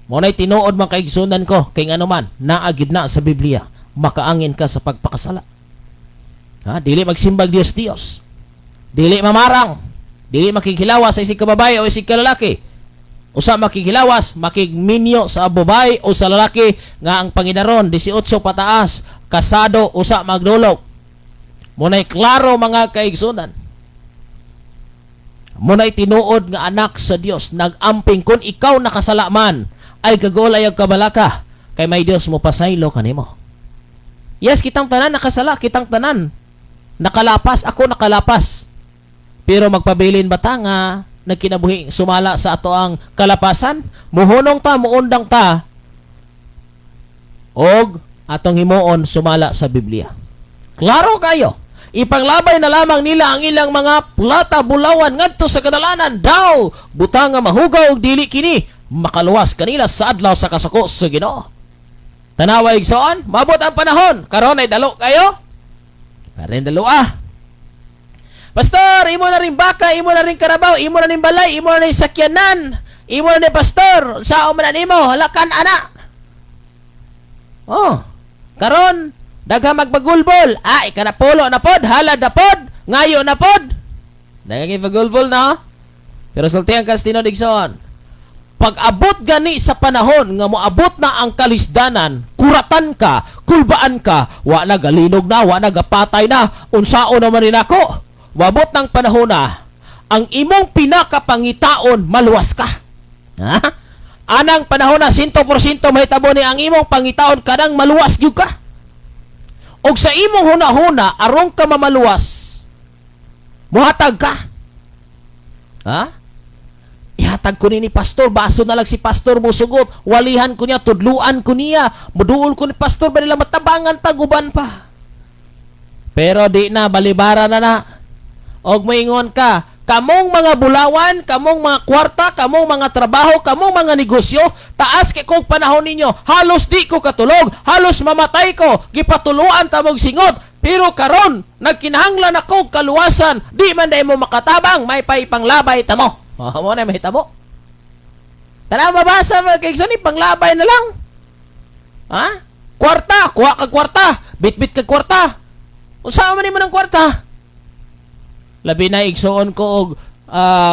Mo nay tinuod, mga kaigsunan ko, kay ngano man naa gid na sa Biblia, makaangin ka sa pagpakasala. Ha, dili magsimbag Dios Dios, dili mamarang, dili makighilawas sa isig ka babae o isig ka lalaki, usa makighilawas, makigminyo sa babae o sa lalaki nga ang pangidaron 18 pataas, kasado usa magdulog. Muna'y klaro, mga kaigsunan. Muna'y tinuod nga anak sa Dios nagamping kung ikaw nakasala man ay kagol ay kabalaka kay may Dios mo pasaylo kanimo. Yes, kitang tanan nakasala, kitang tanan nakalapas, ako nakalapas. Pero magpabilin ba ta nga nagkinabuhi sumala sa ato ang kalapasan? Muhunong ta, muundang ta og atong himuon sumala sa Biblia. Klaro kayo. Ipanglabay na lamang nila ang ilang mga plata, bulawan ngadto sa kadalanan, daw butang nga mahugaw ug dili kini makaluwas kanila sa adlaw sa kasuko sa Ginoo. Tanawa, igsoon, mabot ang panahon. Karon ay dalo kayo. Karon dalo ah. Pastor, imo na rin baka, imo na rin karabaw, imo na rin balay, imo na rin sakyanan, imo na rin, pastor, sao man na nimo, halakan ana. Oh, karon daghang magbagulbol. Ah, ika na pulo na pod, halad na pod, ngayo na pod. Daghang pagulbol na. Pero sultihan ka sa tinuod, igsoon. Pag abot gani sa panahon nga moabot na ang kalisdanan, kuratan ka, kulbaan ka, wa na galinog na, wa na gapatay na, unsao naman ni nako. Wabot ng panahon na, ang imong pinakapangitaon, maluwas ka. Ha? Anang panahon na, 100% mahitabo ni ang imong pangitaon kanang maluwas gyud ka. Og sa imong hunahuna, aron ka mamaluwas, muhatag ka. Ha? Ihatag ko ni pastor, baso na lang si pastor musugot, walihan ko niya, tudluan ko niya, muduol ko ni pastor, ba nila matabangan taguban pa. Pero di na, balibara na na. Og moingon ka, Kamong mga bulawan, kamong mga kwarta, kamong mga trabaho, kamong mga negosyo, taas kay kog panahon ninyo. Halos di ko katulog, halos mamatay ko, gipatuluan ta mog singot. Pero karon, nagkinahanglan ako kaluwasan, di man dai mo makatabang, may pay panglabay ta mo. Oh, mo na mahitabo. Tanaw mabasa mga kaigsoon, panglabay na lang. Ha? Kwarta, kuha kag kwarta, bitbit kag kwarta. Unsa man nimo ng kwarta? Labi na, igsuon ko, og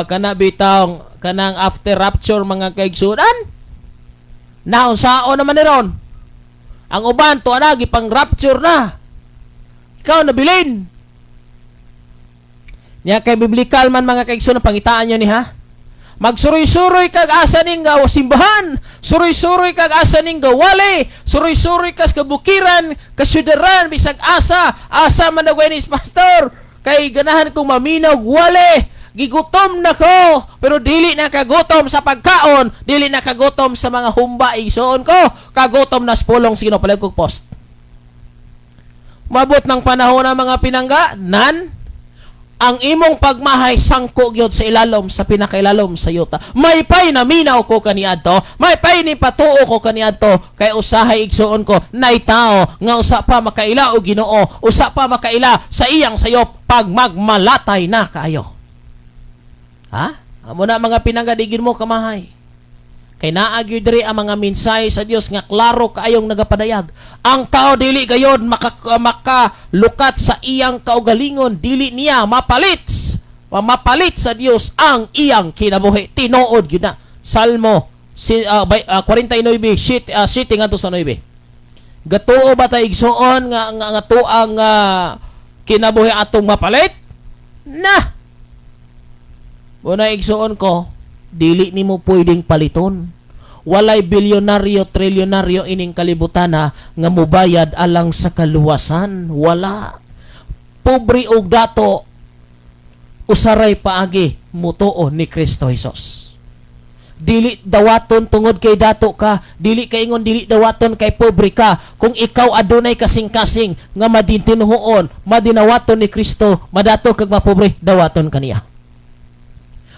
kana bitawng kanang after rapture, mga kaigsuonan. Na unsaon naman ni ron? Ang uban to na gipang rapture na. Ikaw nabilin. Nya kay biblical man, mga kaigsuonan, pangitaan nyo ni ha. Magsuroy-suroy kag asa ning nga simbahan, suroy-suroy kag asa ning gawali, suroy-suroy kas kabukiran, kasyudaran, bisag asa, asa man na ni pastor. Kay ganahan kong maminaw wale, gigutom na ko, pero dili na kagutom sa pagkaon, dili na kagutom sa mga humba, igsoon ko, kagutom na sa pulong sa Ginoo. Palag kog post. Mabot ng panahon ng mga pinangga, nan, ang imong pagmahay sangko gyud sa ilalom, sa pinakailalom sa yuta. May pay naminaw ko kaniadto, may pay ni patuo ko kaniadto, kay usahay, igsuon ko, nay tao nga usa pa makaila og Ginoo, usa pa makaila sa iyang sayop pag magmalatay na kaayo. Ha? Amo na, mga pinangga, di gyud mo kamahay. Kay naa gyud diri ang mga mensahe sa Dios nga klaro kaayong nagapadayag. Ang tao dili gayon makalukat sa iyang kaugalingon, dili niya mapalit mapalit sa Dios ang iyang kinabuhi. Tinuod gyud na. Salmo si, 49 shit, 7 ngadto sa 9. Gatuo ba ta, igsuon, nga tuang kinabuhi atong mapalit? Na. Muna, igsuon ko, dili nimo pwedeng paliton. Walay bilyonaryo, trilyonaryo ining kalibutan na nga mubayad alang sa kaluwasan. Wala. Pobre og dato, usaray paagi, mutuo ni Kristo Jesus. Dili dawaton tungod kay dato ka, dili kaingon dili dawaton kay pobre ka. Kung ikaw adunay kasing-kasing nga madintinuhoon, madinawaton ni Kristo, madato kag mapobre, dawaton kaniya.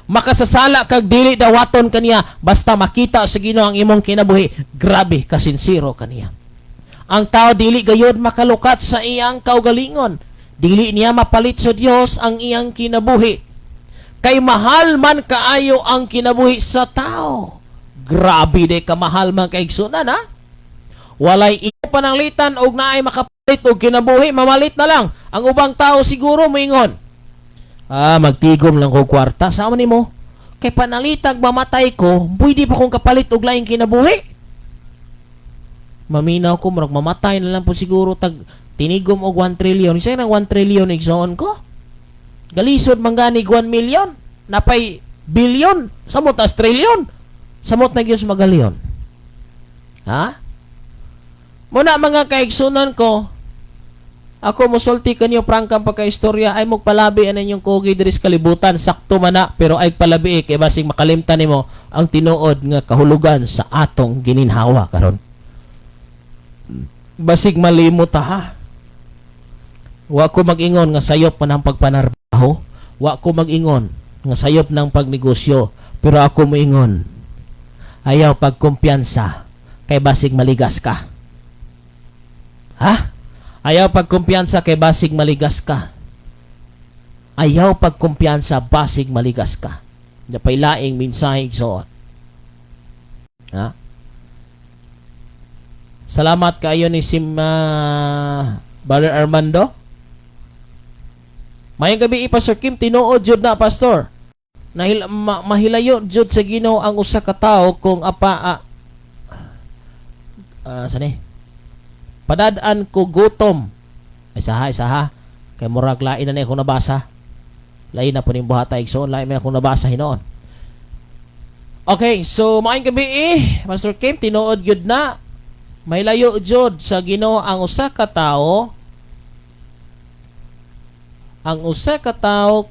Makasasala kag dili dawaton kaniya, basta makita sa Ginoo ang imong kinabuhi, grabe kasinsero kaniya. Ang tao dili gayod makalukat sa iyang kaugalingon. Dili niya mapalit sa Dios ang iyang kinabuhi. Kay mahal man kaayo ang kinabuhi sa tao. Grabe de kamahal man, kaigsunan, ha? Walay iyo pananglitan og naay makapalit og kinabuhi, mamalit na lang. Ang ubang tao siguro moingon, "Ah, magtigom lang ko kwarta sa nimo. Kay panalitag mamatay ko, pwede pa kong kapalit og laing kinabuhi. Maminaw ko, murag mamatay na lang po siguro tag tinigom og 1 trillion." Isa nang 1 trillion, igsoon ko. Galisod man gani 1 million. Napay billion. Samot as trillion. Samot na gyud sa magalyon. Ha? Muna, mga kaigsunan ko, ako musulti kanyo prangkang pagkaistorya ay magpalabi ang inyong kugi diri sa kalibutan, sakto man na, pero ay palabi kay basig makalimtan nimo ang tinuod nga kahulugan sa atong gininhawa karon. Basig malimot ta, ha. Wa ko mag-ingon nga sayop man ang pagpanarbaho, wa ko mag-ingon nga sayop ng pagnegosyo, pero ako moingon, ayaw pagkumpiyansa kay basig maligas ka. Ha? Ayaw pagkumpiyansa kay basig maligas ka. Ayaw pagkumpiyansa, basig maligas ka. Napay laing mensahe, igsoon. Ha? Salamat kaayo ni Sim Brother Armando. Mayong gabi, Pastor Kim, tinuod jud na, pastor. Mahilayo jud sa Ginoo ang usa ka tawo kung apa sani? Padad-an ko gutom. Ay saha, saha. Kay murag lain na ni akong nabasa. Lain na po ning buhata, igsoon, lain may akong nabasa hinoon. Okay, so maayong gabi eh. Pastor Kim, tinuod gyud na. May layo jud sa Ginoo ang usa ka tawo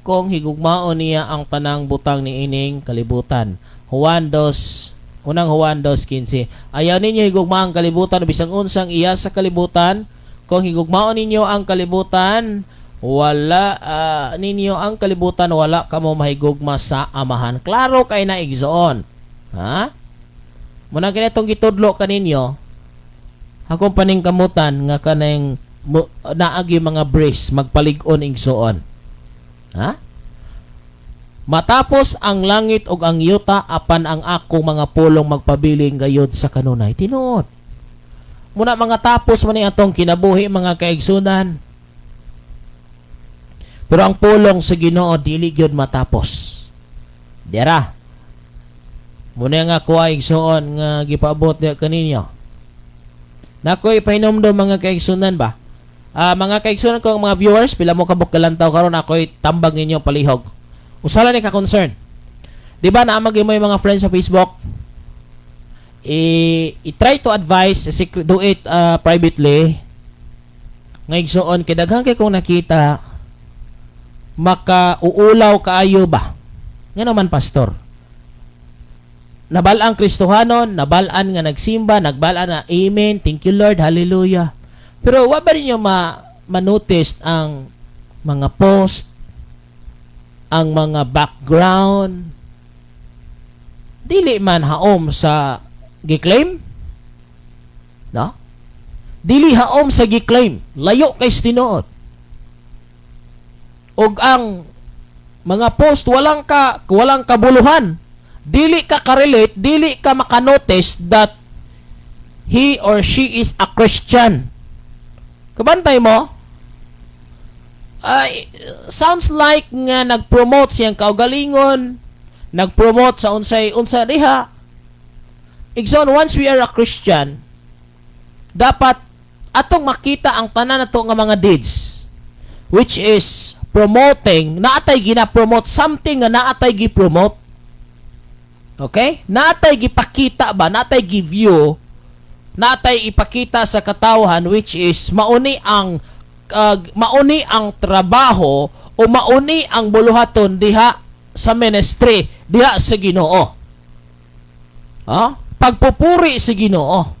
kung higugmaon niya ang tanang butang niining kalibutan. Juan 2, Unang Juan 2:15. Ayaw ninyo higugma ang kalibutan o bisang unsang iya sa kalibutan. Kung higugmaon ninyo ang kalibutan, Wala ninyo ang kalibutan, wala kamo mahigugma sa Amahan. Klaro kay na, igsoon. Ha? Muna kini itong gitudlo kaninyo, akong paningkamutan nga kanang naagi mga brace magpalig-on, igsoon. Ha? Matapos ang langit ug ang yuta, apan ang akong mga pulong magpabiling gayod sa kanunay. Tinuod. Muna mga tapos man ni atong kinabuhi, mga kaigsunan. Pero ang pulong sa Ginoo dili gyud matapos. Dira. Muna nga kuha, igsoon, nga gipaabot diha kaninyo. Nakoy pahinomdom, mga kaigsunan ba? Ah, mga kaigsunan ko, mga viewers, pila mo kabuk galantaw karon, ako'y tambag ninyo palihog. Usa lang ni ka concern. Di ba naa mo yung mga friends sa Facebook? I try to advise, secret, do it privately. Nga igsoon, kay daghan kay kong nakita makauulaw kaayo ba? Nga naman, pastor. Nabal-ang Kristohanon, nabal-an nga nagsimba, nagbalaan na amen, thank you Lord, hallelujah. Pero wa ba ninyo ma-notice ang mga post, ang mga background, dili man haom sa gi-claim? No? Dili haom sa gi-claim, layo kay tinuod. Og ang mga post walang kabuluhan. Dili ka ka-relate, dili ka makanotice that he or she is a Christian. Kabantay mo? Ay, sounds like nga nag-promote siyang kaugalingon, nag-promote sa unsay unsa diha. Igsoon, once we are a Christian, dapat atong makita ang tanan nato nga mga deeds, which is promoting, naatay gina-promote something nga naatay gi-promote. Okay? Naatay gipakita ba, naatay gi-view, naatay ipakita sa katawhan, which is mauni ang trabaho o mauni ang buluhaton diha sa ministry, diha sa Ginoo. Ha? Pagpupuri sa Ginoo.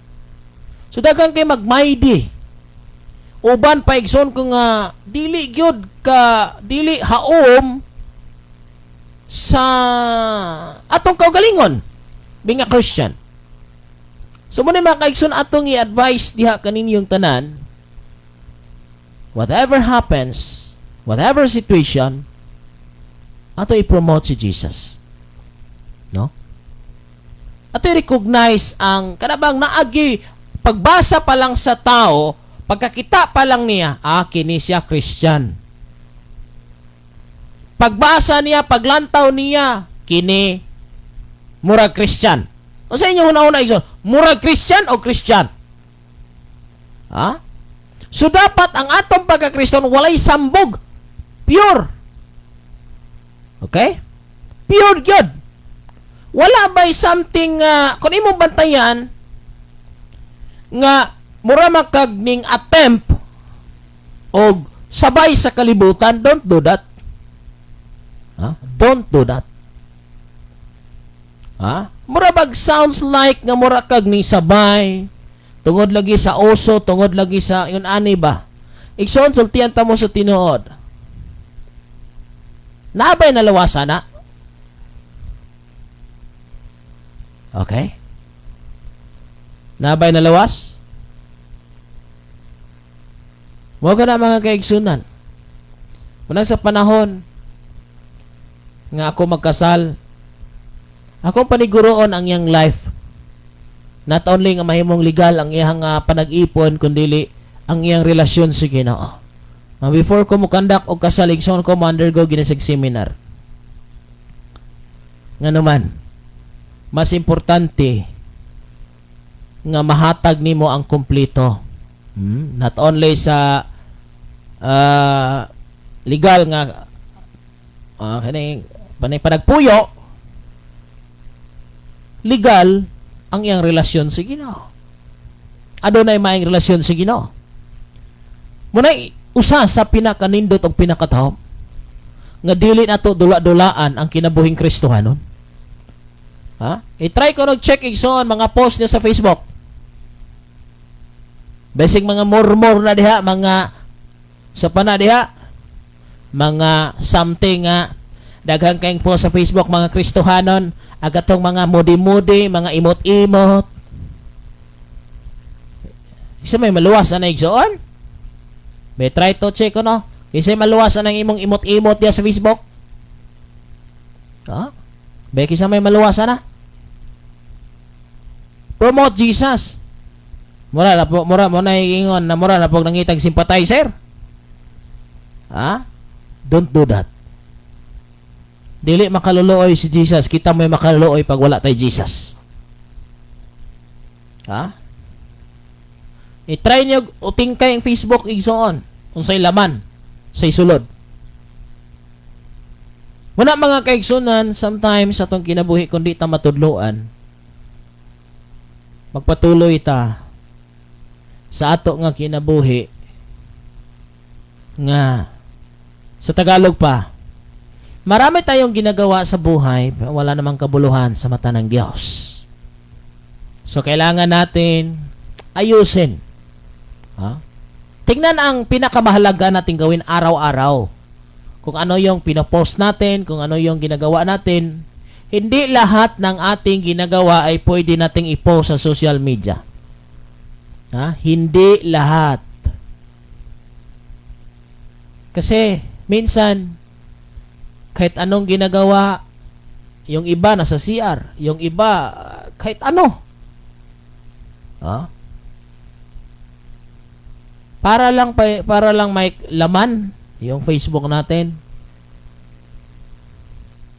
So daghan kay magmaydi. Uban pa, igsoon ko, nga dili gyud ka dili haom sa atong kaugalingon being a Christian. So mo ni, mga kaigsoon, atong i-advise diha kaninyong tanan, whatever happens, whatever situation, ato i-promote si Jesus. No? Ato i-recognize ang kanabang naagi pagbasa pa lang sa tao, pagkakita pa lang niya, ah, kini siya Christian. Pagbasa niya, paglantaw niya, kini murag Christian. O sa inyo una-una, igsoon, murag Christian o Christian? Ha? So dapat ang atong pagka-Kristiyan walay sambog. Pure. Okay? Pure gyud. Wala ba'y something kung imong bantayan nga mura makag ning attempt og sabay sa kalibutan, don't do that. Ha? Don't do that. Ha? Mura bag sounds like nga mura kag ni sabay tungod lagi sa oso, tungod lagi sa yun ani ba? Igsoon, sultian ta mo sa tinuod. Nabay nalawasan na? Okay? Nabay nalawas? Mo ka na, mga kaigsunan. Unang sa panahon nga ako magkasal, akong paniguroon ang iyang life. Not only nga mahimong legal ang iyang panag-ipon, kundi ang iyang relasyon sa Ginoo. Before ko mo-conduct og kasal, igsoon, ko mo-undergo ginisig seminar. Nga naman, mas importante nga mahatag nimo ang kompleto. Not only sa legal nga kani panay panagpuyo, legal ang iyang relasyon sa Ginoo. Adunay maayong relasyon sa Ginoo. Munay usa sa pinakanindot og pinakatahom nga dili nato dula-dulaan ang kinabuhing Kristohanon. Ha? I-try ko nag-check, igsoon, mga post niya sa Facebook. Basig mga murmur na diha, mga sa pana diha. Mga something nga daghan kayong post sa Facebook, mga Kristohanon, agatong mga mudi-mudi, mga imot-imot. Isa may maluwas ana, igsoon? May try to check no? Kasi maluwas ang imong imot-imot diya sa Facebook. Ha? Be kisa may maluwas ana? Promote Jesus. Mura na po, mura mo na ingon na mura na po nangitag sympathizer. Ha? Don't do that. Dili makaluluoy si Jesus. Kita mo yung makaluluoy pag wala tay Jesus. Ha? I-try niyo utingkay ang Facebook, igsoon. Unsay laman sa isulod. Muna, mga kaigsunan, sometimes sa atong kinabuhi kundi ta matudloan, magpatuloy ta sa ato nga kinabuhi nga sa Tagalog pa, marami tayong ginagawa sa buhay, pero wala namang kabuluhan sa mata ng Diyos. So kailangan natin ayusin. Ha? Tingnan ang pinakamahalaga nating gawin araw-araw. Kung ano yung pinopost natin, kung ano yung ginagawa natin. Hindi lahat ng ating ginagawa ay pwede nating i-post sa social media. Ha? Hindi lahat. Kasi minsan kahit anong ginagawa, yung iba nasa CR, yung iba kahit ano. Ha? Para lang may laman yung Facebook natin.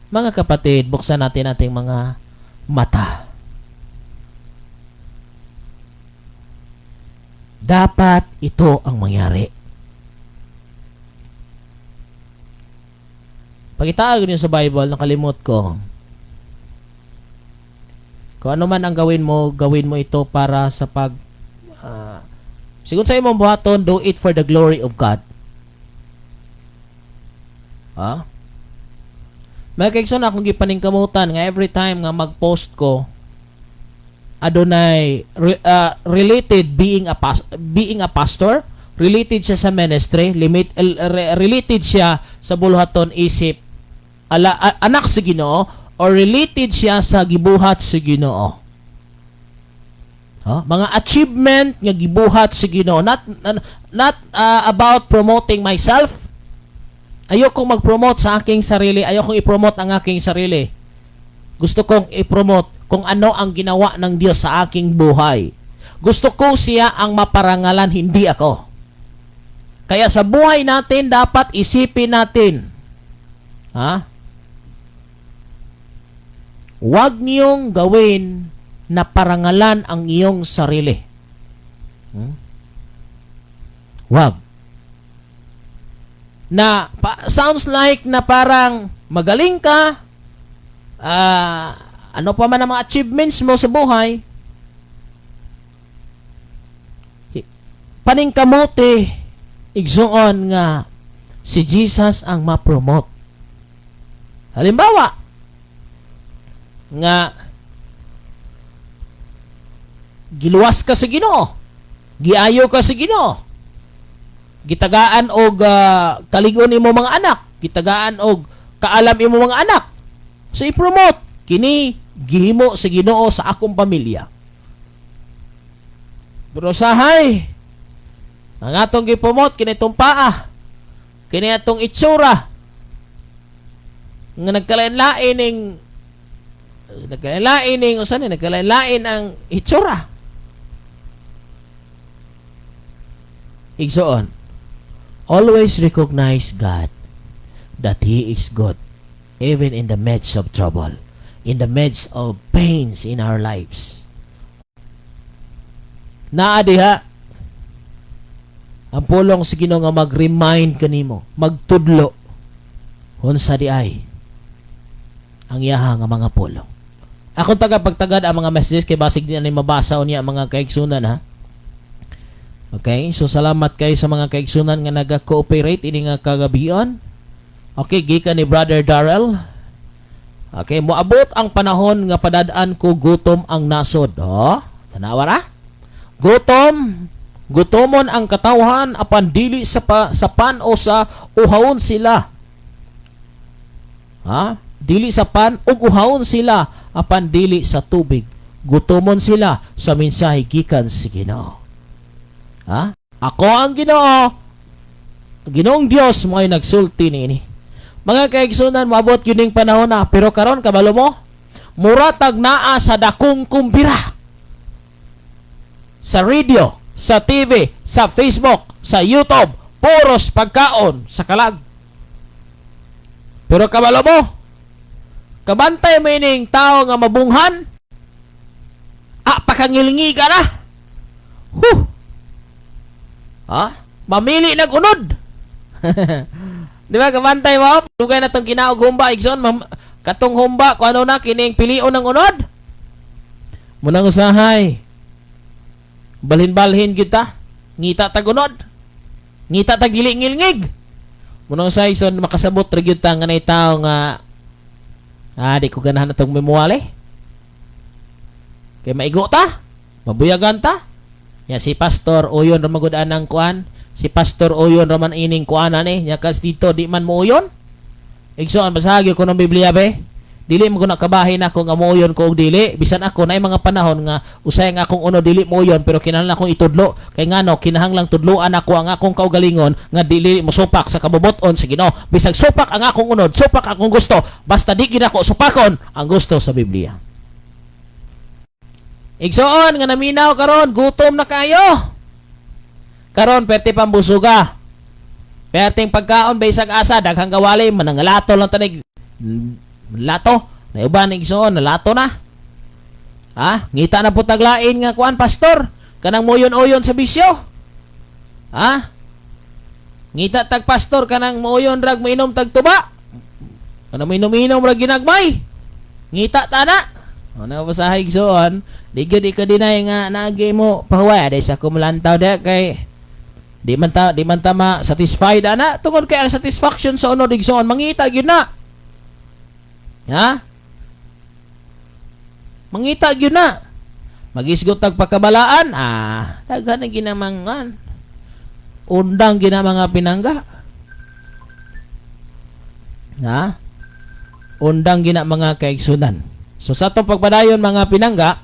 Mga kapatid, buksan natin ating mga mata. Dapat ito ang mangyari. Pagitaag niyo sa Bible, nakalimot ko. Kung ano man ang gawin mo ito para sa pag sigun sa imong buhaton, do it for the glory of God. Ha? Mga kaigsoon, akong gipaningkamutan nga every time nga mag-post ko, adunay related being a pastor, related siya sa ministry, related siya sa buluhaton isip anak sa Ginoo, or related siya sa gibuhat sa Ginoo. Huh? Mga achievement nga gibuhat sa Ginoo, not about promoting myself. Ayokong mag-promote sa aking sarili, ayokong i-promote ang aking sarili. Gusto kong i-promote kung ano ang ginawa ng Diyos sa aking buhay. Gusto ko siya ang maparangalan, hindi ako. Kaya sa buhay natin, dapat isipin natin. Ha? Huwag niyong gawin na parangalan ang iyong sarili. Huwag. Na sounds like na parang magaling ka, ano pa man ang mga achievements mo sa buhay, paningkamote, igsuon nga si Jesus ang ma-promote. Halimbawa, nga giluwas ka sa Ginoo, giayo ka sa Ginoo, gitagaan og kalig-on imo mga anak, gitagaan og kaalam imo mga anak. So i-promote kini gihimo sa Ginoo sa akong pamilya. Pero sahay, ang atong gi-promote kini itong paa, kini atong itsura nga nagkalain-lain ning usa ni nagkalain-lain ang itsura. Igsoon, always recognize God, that He is good, even in the midst of trouble, in the midst of pains in our lives. Naa diha ang pulong sa Ginoo nga mag-remind kanimo, magtudlo unsa di ay ang iyaha nga mga pulong. Akong taga pagtagad ang mga messages kay basig di na mabasa unya mga kaigsunan, ha. Okay, so salamat kay sa mga kaigsunan nga naga-cooperate ini nga kagabion. Okay, gikan ni Brother Darrell. Okay, moabot ang panahon nga padad-an ko gutom ang nasod. Oh, tanawa ra? Gutom Gutomon ang katawhan apan dili sa pan o sa uhawon sila. Ha? Dili sa pan ug uhawon sila apan dili sa tubig. Gutomon sila sa mensahe gikan sa Ginoo. Ha? Ako ang Ginoo. Ginoong Dios mo'y nagsulti niini. Mga kaigsunan, moabot gyud ning panahon na, pero karon kabalo mo, mura tag naa sa dakong kumbira. Sa radio, sa TV, sa Facebook, sa YouTube, puros pagkaon sa kalag. Pero kabalo mo, kabantay mo ining tao nga mabunghan, pakangilngi ka na. Huh. Ha? Mamili nag unod. Di ba kabantay mo? Dugay na tong kinaog humba, igsoon, katong humba, kung ano na, kining pilion ng unod. Munang usahay. Balhin-balhin kita. Ngita tag unod. Ngita tag dili ngilngig. Munang usahay, igsoon, makasabot ra gyud ta nga nay tao nga di ko ganahan atong memuali. Kay maigo ta, mabuyagan ta. Ya si Pastor Uyon ra magud anang kuan, si Pastor Uyon ra man ining kuanan eh, nya kas dito di man mo uyon. Igsoon, basahagi ko ng Biblia be. Dili mo ko nakabahin ako nga muuyon ko og dili, bisan ako naay mga panahon nga usay nga akong uno dili muuyon, pero kinahanglan akong itudlo. Kay ngano kinahanglang tudloan ako ang akong kaugalingon nga dili mosupak sa kabubut-on sa Ginoo. Bisag supak ang akong unod, supak akong gusto, basta di gid ako supakon ang gusto sa Biblia. Igsoon nga naminaw karon, gutom na kayo. Karon pwede pambusuga. Perting pagkaon bisag asa daghang gawali manangalato lang tanig lato. Nauban igsoon nalato na. Ha? Ngita na po taglain nga kuan pastor kanang moyon-oyon sa bisyo. Ha? Ngita tag pastor kanang moyon rag mainom tag tuba. Kanang mainom-inom rag ginagmay. Ngita ta na. Ano ba sa igsoon? Di gyud ka dinay nga naagi mo pahuway day sa kumulantaw da kay di man ta ma satisfied ana tungod kay ang satisfaction sa unod igsoon mangita gyud na. Ha? Mangita gyud na. Magisgot tag pagkabalaan, daghan na ginamangan. Undang gina mga pinangga. Ha? Undang gina mga kaigsunan. So sa atong pagpadayon mga pinangga,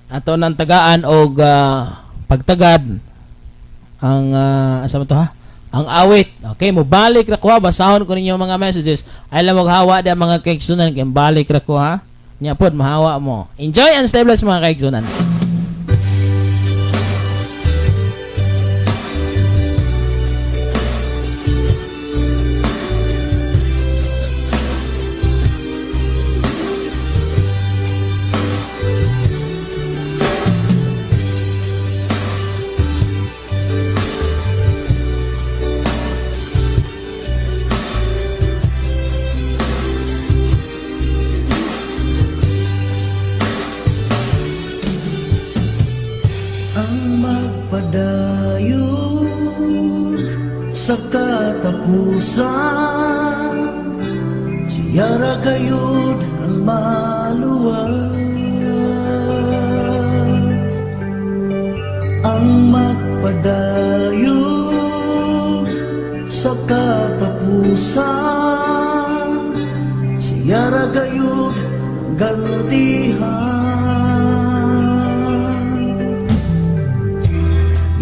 ato nang tagaan og pagtagad ang asa man to ha? Ang awit. Okay, mo balik ra ko ha. Basahon ko ninyo mga messages. Ay lang maghawa di ang mga kaigsunan kay balik ra ko ha. Nya pod mahawa mo. Enjoy and stay blessed mga kaigsunan. Ang magpadayon sa katapusan, siya ra gayud ang maluwas. Ang magpadayon sa katapusan, siya ra gayud ang gantihan.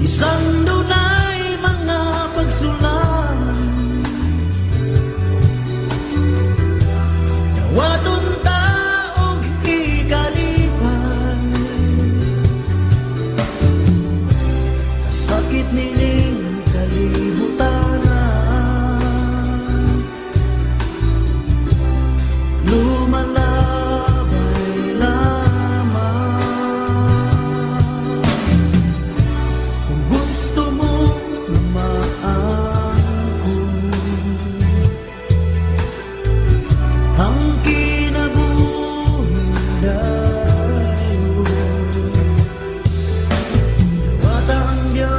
Bisan dunay mga pagsulan, dawaton ta og ikalipay. Kasakit nining kalibutan, lumalabay lamang. Kung gusto mo na maangkon ang kinabuhing dayon, dawata ang Diyos.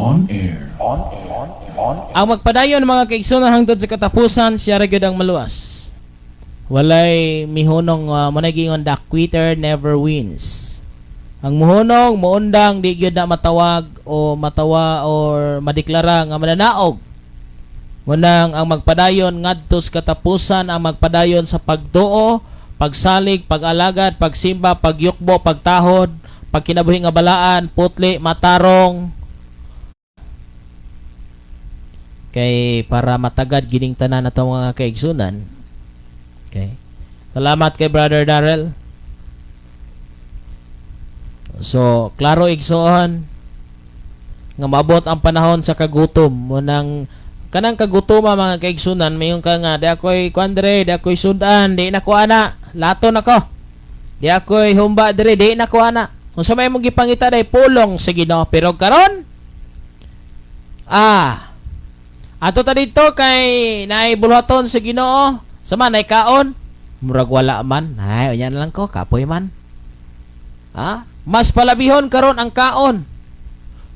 on Air. Ang magpadayon, mga kaigsunan, hangtod sa katapusan, siya ra gyud ang maluwas. Walay mihunong, mo giingon, "The quitter never wins." Ang muhunong, muundang, di gyud na matawag o matawa or madeklara nga mananaog. Munang ang magpadayon ngadto sa katapusan, ang magpadayon sa pagduo, pagsalig, pag-alagad, pagsimba, pagyukbo, pagtahod, pagkinabuhi nga balaan, putli, matarong, kay para matagad gining tanan na mga kaigsunan. Okay. Salamat kay Brother Darrell. So, klaro, igsoon, nga maabot ang panahon sa kagutom mo nang kanang kagutoma, mga kaigsunan, mayon ka nga di ako'y kuan dere, di ako'y sudan, di na ko ana, lato na ko. Di ako'y humba dere, di na ko ana. Kung sa may mong gipangita day pulong sa Ginoo, pero karon ato ta dito kay naay buluhaton sa Ginoo, sama nay kaon, murag wala man. Ay, unya na lang ko, kapoy man. Ha? Mas palabihon karon ang kaon.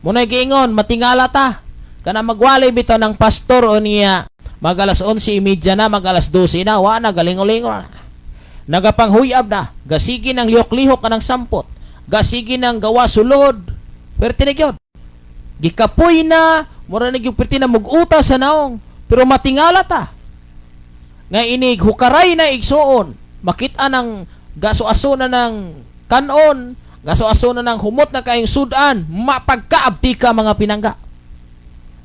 Muna'y giingon, matingala ta. Kana magwali bitaw ng pastor o niya, mag alas 11:30 na, mag alas 12 na, wa na, galingo-lingo na. Nagapanghuyab na, gasigi ng lihok-lihok kanang sampot, gasigi ng gawa sulod, pero tinigyon. Gikapoy na, mura na yung perti na muguta sa naong, pero matingala ta. Nga inig hukaray na, igsuon, makita ng gaso-aso na ng kanon, gaso-aso na ng humot na kayong sudan, mapagkaabti ka, mga pinangga.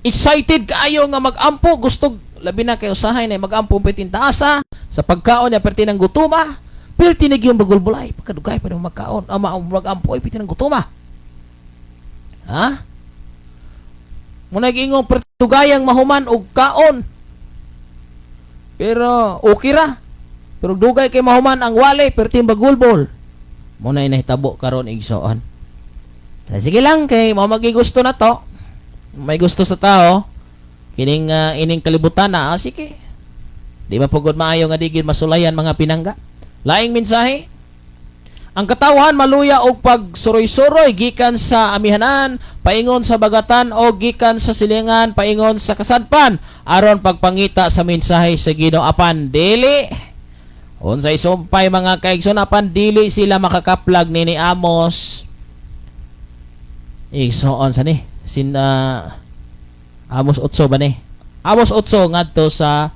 Excited kaayo nga magampo, gusto labi na kay usahay na magampo perting taasa sa pagkaon niya, perti ng gutuma, perti na yung bagulbulay, pagkadugay pa ng magkaon, ama magampo ay perti ng gutuma. Ha? Muna giingong pertugayang mahuman og kaon. Pero okay ra. Pero dugay kay mahuman ang wale, perti bagulbol. Muna nahitabo karon, igsoon. Sige lang kay mao magigusto na to. May gusto sa tao kining ining kalibutan na, sige. Di ba pugod maayo nga di gid masulayan, mga pinangga? Laing mensahe. Ang katawhan maluya og pagsuroy-suroy gikan sa amihanan paingon sa bagatan o gikan sa silingan paingon sa kasadpan aron pagpangita sa mensahe sa Ginoo, apan dili unsay sumpay, mga kaigsoon, apan dili sila makakaplag ni Amos, igsoon. Sa ni sin Amos 8 ba ni? Amos 8 ngadto sa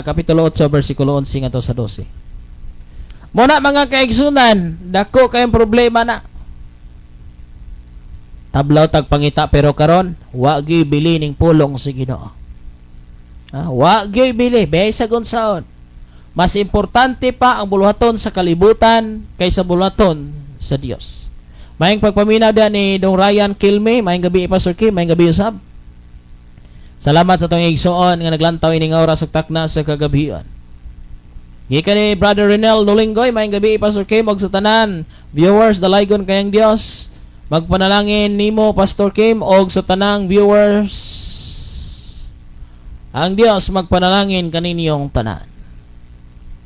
kapitulo 8 bersikulo 11 ngadto sa 12. Muna, mga kaigsunan, dako kayong problema na. Tablaw tag pangita, pero karon wa gyud bili ning pulong sa Ginoo. Ha? Wa gyud bili bisag unsaon. Mas importante pa ang buluhaton sa kalibutan kaysa buluhaton sa Dios. Maayong pagpaminaw diyan ni Dong Ryan Kilme, maayong gabi, Pastor Kim, maayong gabi usab. Salamat sa atong igsoon nga naglantaw ining oras ug takna sa kagabion. Gikan ni Brother Renel Lulinggoy, maayong gabi, Pastor Kim, ug sa tanan viewers, dalaygon kayang Dios. Magpanalangin nimo, Pastor Kim, og sa tanang viewers. Ang Dios magpanalangin kaninyong tanan.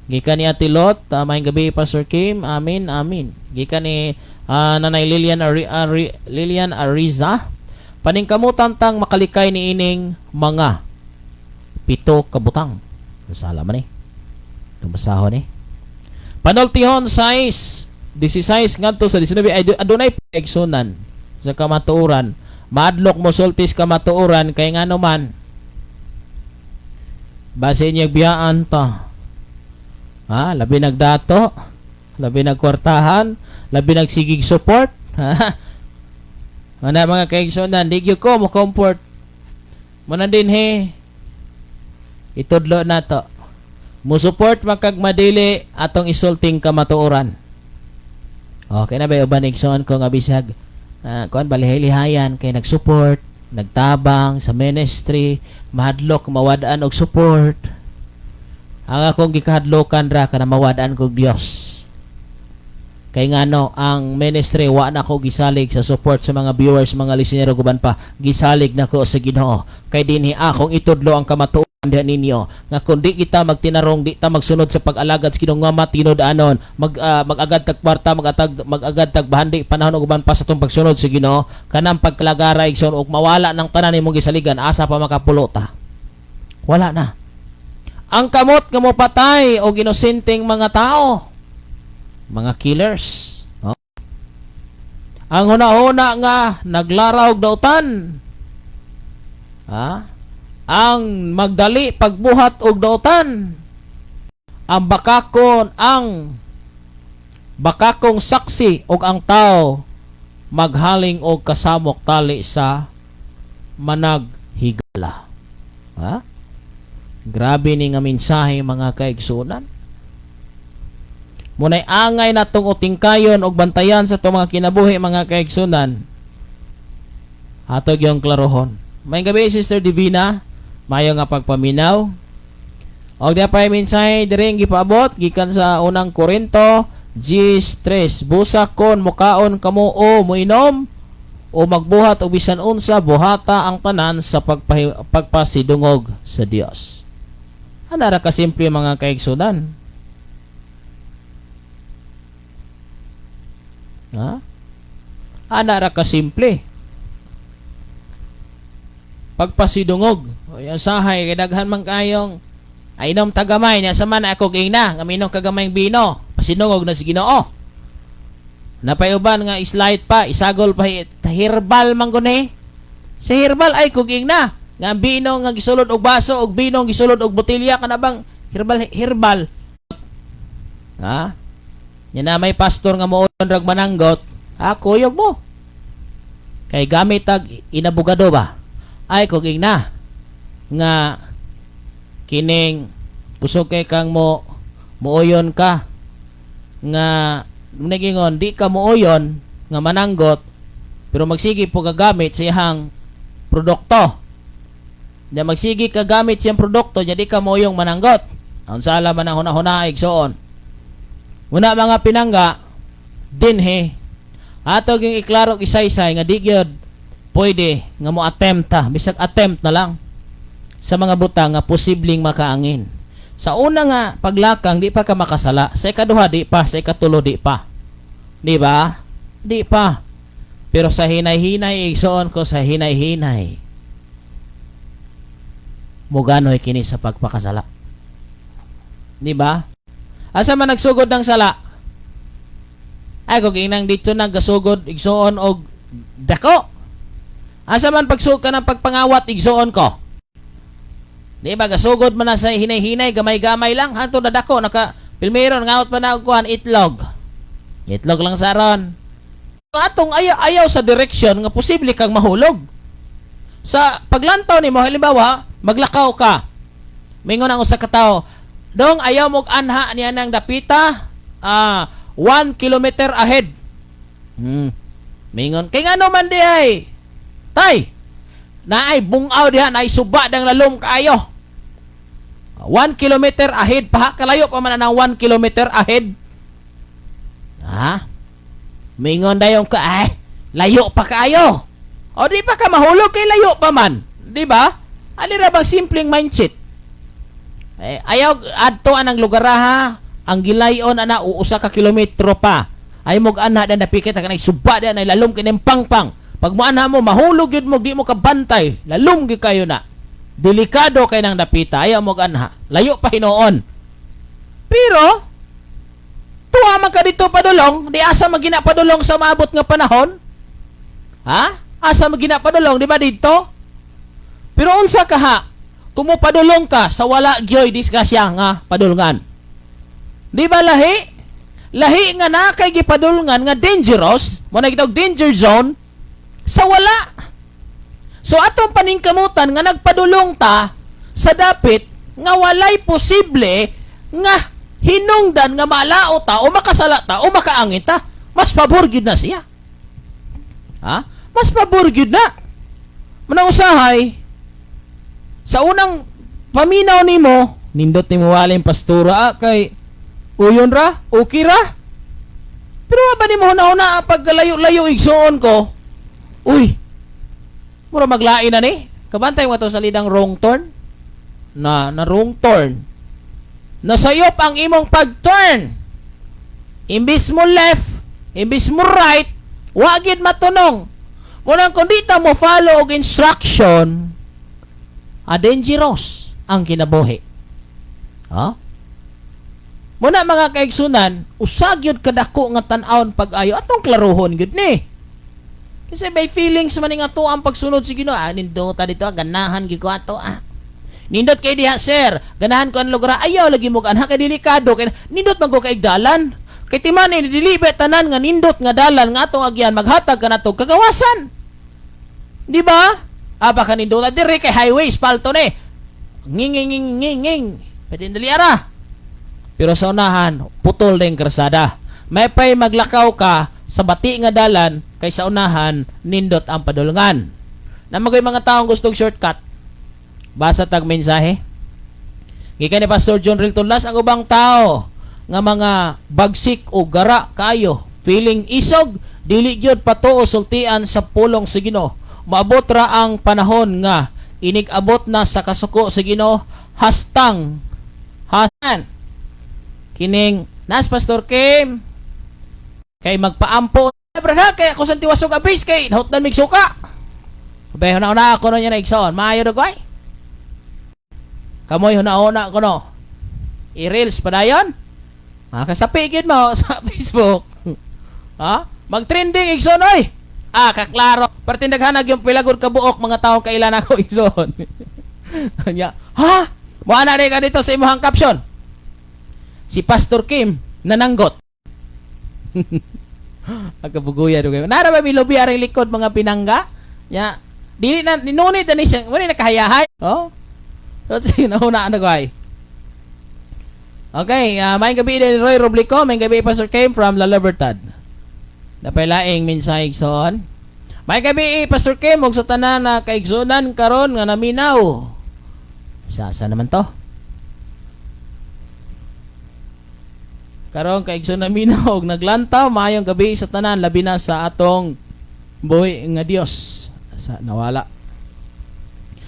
Gikan ni Ate Lot, maayong gabi, Pastor Kim. Amin, amin. Gikan ni Nanay Lilian Ariza, paningkamutan tang makalikay ni ining mga pito kabutang. Sala man eh. Basahon eh. Panultihon 6, 16 ngadto sa 19 ay adunay igsunan sa kamatuoran. Maadlok mo sultis kamatuoran kay ngano man base niya biyaan ta. Ha, labi nagdato, labi nagkwartahan, labi nagsigig support. Ha? Mana, mga kaigsunan, di gyud ko mo comfort. Muna din he. Itudlo na to. Mo support man kag madili, atong isulting kamatuoran. Okay na ba uban, igsoon ko, nga bisag kuan balihay-lihayan kay nag-support, nagtabang sa ministry, mahadlok mawad-an og support. Ang akong gikahadlokan ra kana mawad-an kog Dios. Kay ngano, ang ministry wa na ko gisalig sa support sa mga viewers, mga listenero, guban pa, gisalig na ko sa Ginoo. Kay dinhi akong itudlo ang kamatuoran. diha ninyo nga kung di kita magtinarong, di ta magsunod sa pag-alagad sa Ginoo nga matinud-anon, mag-agad tag kwarta, mag-agad tag bahandi panahon ug uban pa sa atong pagsunod sa Ginoo, kanang pagkalagara, igsoon, ug mawala ng tanan imong gisaligan, asa pa makapulo ta? Wala na. Ang kamot nga mopatay og inosenteng mga tao, mga killers, no? Ang hunahuna nga naglaraw og dautan, ha? Ang magdali pagbuhat og dautan, ang bakakong saksi og ang tao maghaling og kasamok tali sa managhigala. Ha? Grabe ni nga mensahe, mga kaigsunan. Munay angay natong utingkayon og bantayan sa atong mga kinabuhi, mga kaigsunan. Ato gyung klarohon. Maayong gabi, Sister Divina. Mayo nga pagpaminaw. Og di pa mensahe diri gipaabot gikan sa Unang Korinto 10:3. Busa kon mukaon kamo o moinom o magbuhat og bisan unsa, buhata ang tanan sa pagpasidungog sa Dios. Ana ra kasimple, mga kaigsunan. Ha? Ana ra kasimple. Pagpasidungog. O yung sahay, kay daghan man kayong ay inom tagamay niya sa man ako ging na nga minom kagamayng bino, pasidungog na si Ginoo. Napay uban nga islight pa, isagol pa, herbal man guni. Sa herbal ay kuging na nga ang bino nga gisulod og baso og bino nga gisulod og botelya, kana bang herbal herbal. Ha? Nya na may pastor nga moon rag mananggot, ha, kuyog mo. Kay gamit tag inabogado ba? Ay kuging na nga kining kusog kay kang mo muoyon ka nga nagingon di ka muoyon nga mananggot pero magsige po gagamit sa iyang produkto. Nya magsige ka gamit siyang produkto, nya di ka moyong mananggot. Unsa ala man ang hunahuna, igsoon. Muna, mga pinangga, dinhi ato ging iklaro, isaysay nga di gyud pwede nga mo attempt ta, bisag attempt na lang sa mga butang nga posibleng makaangin. Sa una nga paglakang, di pa ka makasala. Sa ikaduha, di pa. Sa ikatulo, di pa. Di ba? Di pa. Pero sa hinay-hinay, igsoon ko, sa hinay-hinay, muganoy kini sa pagpakasala. Di ba? Asa man nagsugod ng sala? Ay, kung inang dito naggasugod, igsoon, og dako. Asa man pagsugod ka ng pagpangawat, igsoon ko? Di ba, gasugod man na sa hinay-hinay, gamay-gamay lang, hanto na dako, naka, pilmero, ngawat pa na og kuan, itlog. Itlog lang sa ron. Atong ayaw, ayaw sa direksyon nga posible kang mahulog. Sa paglantaw nimo, halimbawa, maglakaw ka. Mingon ang usa ka tawo, "Dong, ayaw mo anha niya ng dapita, 1 kilometer ahead." Mingon, "Kay ngano man di ay?" "Tay, naay bungaw diha, naay suba dang lalom kaayo." 1 kilometer ahead pa, kalayo pa man ang 1 kilometer ahead. Ha? Mingon dayon ka, "Ay, layo pa kaayo." O di pa ka mahulog kay layo pa man. Di ba? Ali ra bang simpleng mindset? Eh, ayaw adto anang lugar ha, ang gilayon ana uusa ka kilometro pa. Ay mo anha dan napikit ka, suba dan ay lalom kini pangpang. Pag mo anha mo, mahulog gyud mo, di mo kabantay. Lalom gyud kayo na. Delikado kay nang dapita, ayaw mo anha. Layo pa hinuon. Pero tuwa man ka dito padulong, di asa man gina padulong sa maabot nga panahon? Ha? Asa man gina padulong, di ba dito? Pero unsa ka ha? Kung mo padulong ka sa wala gyoy disgrasya nga padulngan. Di ba lahi? Lahi nga na kay gipadulngan nga dangerous, mo na gitawag danger zone sa wala. So atong paningkamutan nga nagpadulong ta sa dapit nga walay posible nga hinungdan nga malao ta o makasala ta o makaangin ta, mas pabor gyud na siya. Ha? Mas pabor gyud na. Manang usahay, sa unang paminaw nimo, nindot nimo waling pastura, ah, kay uyon ra, okay ra. Pero wa ba nimo huna-huna pagkalayo-layo, igsuon ko? Uy, mura maglain na ni. Kabantay mo to sa lidang wrong turn. Na na wrong turn. Nasayop ang imong pag-turn. Imbis mo left, imbis mo right, wa gyud matunong. Munang kung di ta mo follow og instruction, dangerous ang kinabuhi. Ha? Muna, mga kaigsunan, usa gyud kadako nga tan-awon pag-ayo atong klaruhon gyud ni. Kasi may feelings man nga to ang pagsunod sa Ginoo. Ah, nindota dito, ganahan gyud ko ato ah. Nindot kay diha, sir. Ganahan ko ang lugar. Ayaw lagi mo anha kay delikado kay nindot man ko kay dalan. Kay timan ni dili ba tanan nga nindot nga dalan nga atong agyan maghatag ka nato kagawasan. Di ba? Ah, baka nindota dire kay highway espalto ni. Nging nging nging nging nging. Pwede dali ara. Pero sa unahan, putol din krasada. May pay maglakaw ka sa bati nga dalan kay sa unahan nindot ang padulngan. Namagoy mga taong gustong shortcut. Basa tag mensahe. Gikan ni Pastor John Riltulas, ang ubang tao nga mga bagsik o gara kayo, feeling isog, dili gyud patuo sultian sa pulong sa Ginoo. Maabot ra ang panahon nga inig-abot na sa kasuko sa Ginoo hastang hasan kining nas Pastor Kim kay magpaampo, brother, kay ako sa tiwasog abis kay nahutdan mig suka. Bay, huna-huna ako no niya na, igsoon. Maayo dugay. Kamoy huna-huna ko no. I-reels pa dayon. Ah, kasapi gyud mo sa Facebook. Ha? Mag-trending, igsoon oy. Ah, kaklaro. Pertindaghanag yung pilagod kabuok mga tao kailan ako, igsoon. Nya, ha? Mo ana ka dito sa imong caption. Si Pastor Kim nananggot. Agkabuguya dugay. Nara ba milubi aring likod mga pinangga? Nya, dili na ninunit na ni siya, wala nakahayahay. Oh. So, sige, nauna ano ko ay. Okay, may gabi din Roy Roblico, may gabi Pastor Kim from La Libertad. Napailaing mensahe, igsoon. May gabi Pastor Kim ug sa tanan na kaigsunan karon nga naminaw. Sa naman to? Karon kaigsoon naminaw og naglantaw, maayong gabi sa tanan labi na sa atong buhi nga Dios. Sa nawala.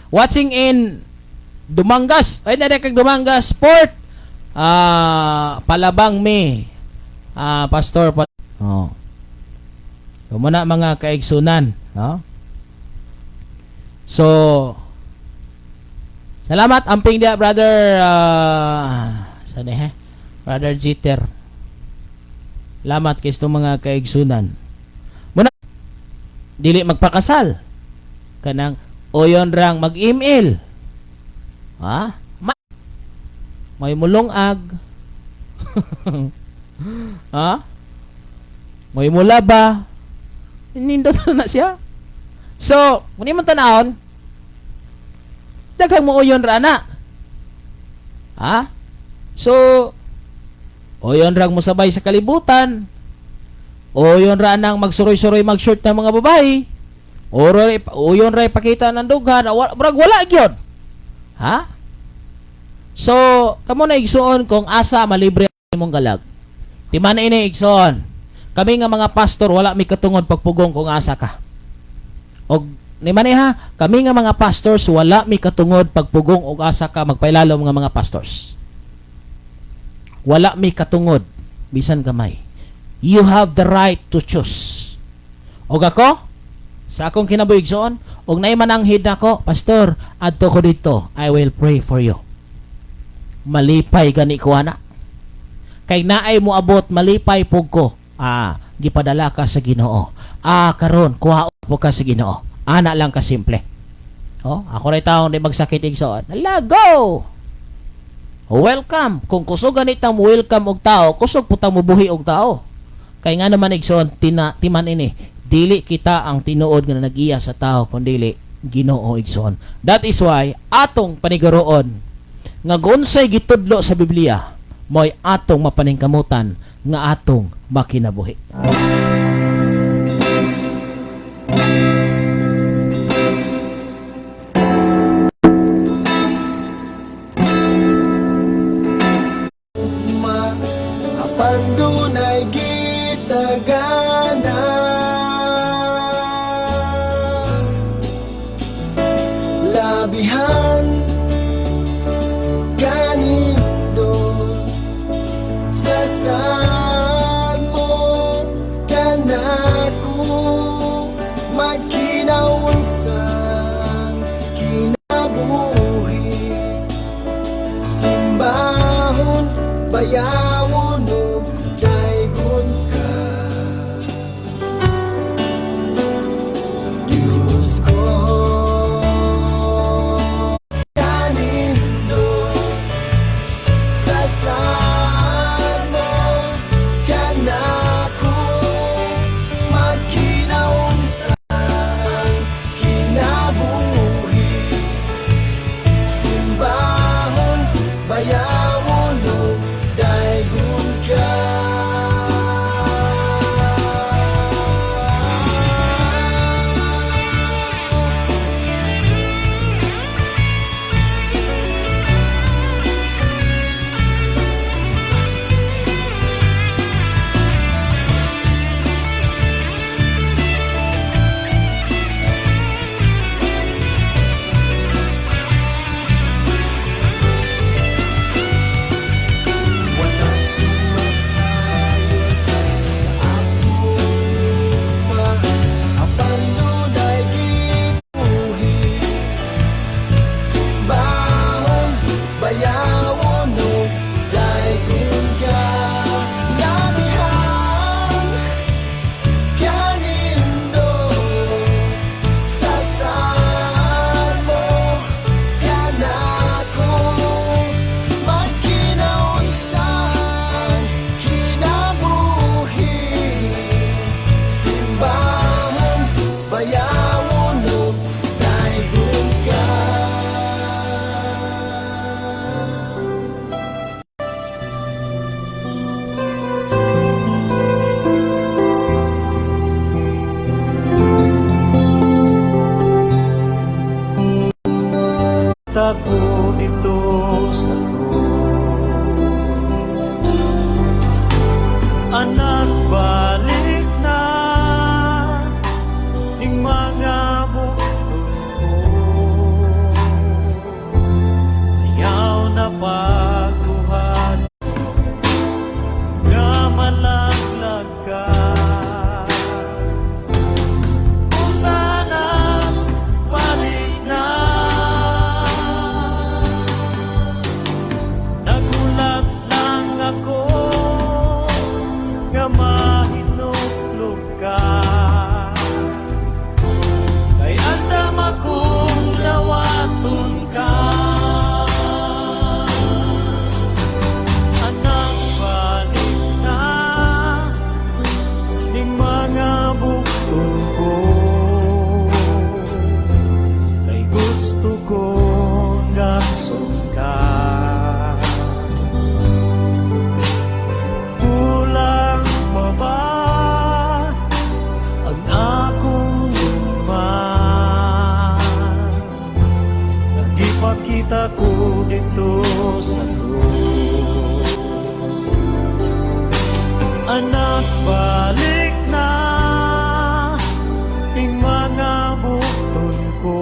Watching in Dumangas. Ay na kag Dumangas Port. Palabang me. Pastor pa. Oh. So muna mga kaigsunan, no? So salamat amping dia, brother sa he? Brother Jeter. Salamat kay itong mga kaigsunan. Muna dili magpakasal kanang oyon rang mag-email. Ha? May mulungag. Ha? May mulaba. Nindot na siya. So, kung imong tanawon, daghang mo uyon ra na. Ha? So, uyon rang mosabay sa kalibutan. Uyon ra nang magsuroy-suroy mag-short ng mga babae. Uyon ra ipakita ng dughan, murag wala gyud. Ha? So, kamo na, igsuon, kung asa malibre imong galag. Timan ini, igsuon. Kami nga mga pastor wala mi katungod pagpugong kung asa ka. Og ni ha, kami nga mga pastors wala mi katungod pagpugong og asa ka magpailalom nga mga pastors. Wala mi katungod bisan gamay. You have the right to choose. Og ako sa akong kinabuhi, igsoon, og naay mananghid nako, "Pastor, adto ko dito," I will pray for you. Malipay gani ko ana. Kay naay moabot, malipay pug ko. Ah, gipadala ka sa Ginoo. Ah, karon kuha po ka sa Ginoo. Ana lang ka simple. Oh, ako ray taong di magsakit, igsoon. Hala, go! Welcome. Kung kusog ganitang mo welcome og tao, kusog putang mo buhi og tao. Kay nga naman, igsoon, tina, timan ini, dili kita ang tinuod nga nagiya sa tao kundi Ginoo, igsoon. That is why atong paniguroon nga gunsay gitudlo sa Biblia mo'y atong mapaningkamutan nga atong makinabuhi. Ma apan dunay gitagana. Labihan. Ug daygon ka. Wala kong masayod sa akong gugma, apan dunay gibuhi. Simbahon, bayawon ug daygon ka. Lamihan kanindot sa saan mo kanako, magkinaunsang kinabuhi. Simbahon, bayawon ug daygon ka. Ako dito sa krus. Anak, balik na ning mga bukton ko. Ayaw na pagduhat nga malaglag ka. O sana balik na. Nagulat lang ako nga mahinuklog ka, kay andam akong dawaton ka. Anak, balik na ning mga bukton ko, kay gusto ko gakson ka. Kulang pa ba ang akong gugma? Nagipakita ko dito sa krus. Anak, balik na ing mga bukton ko.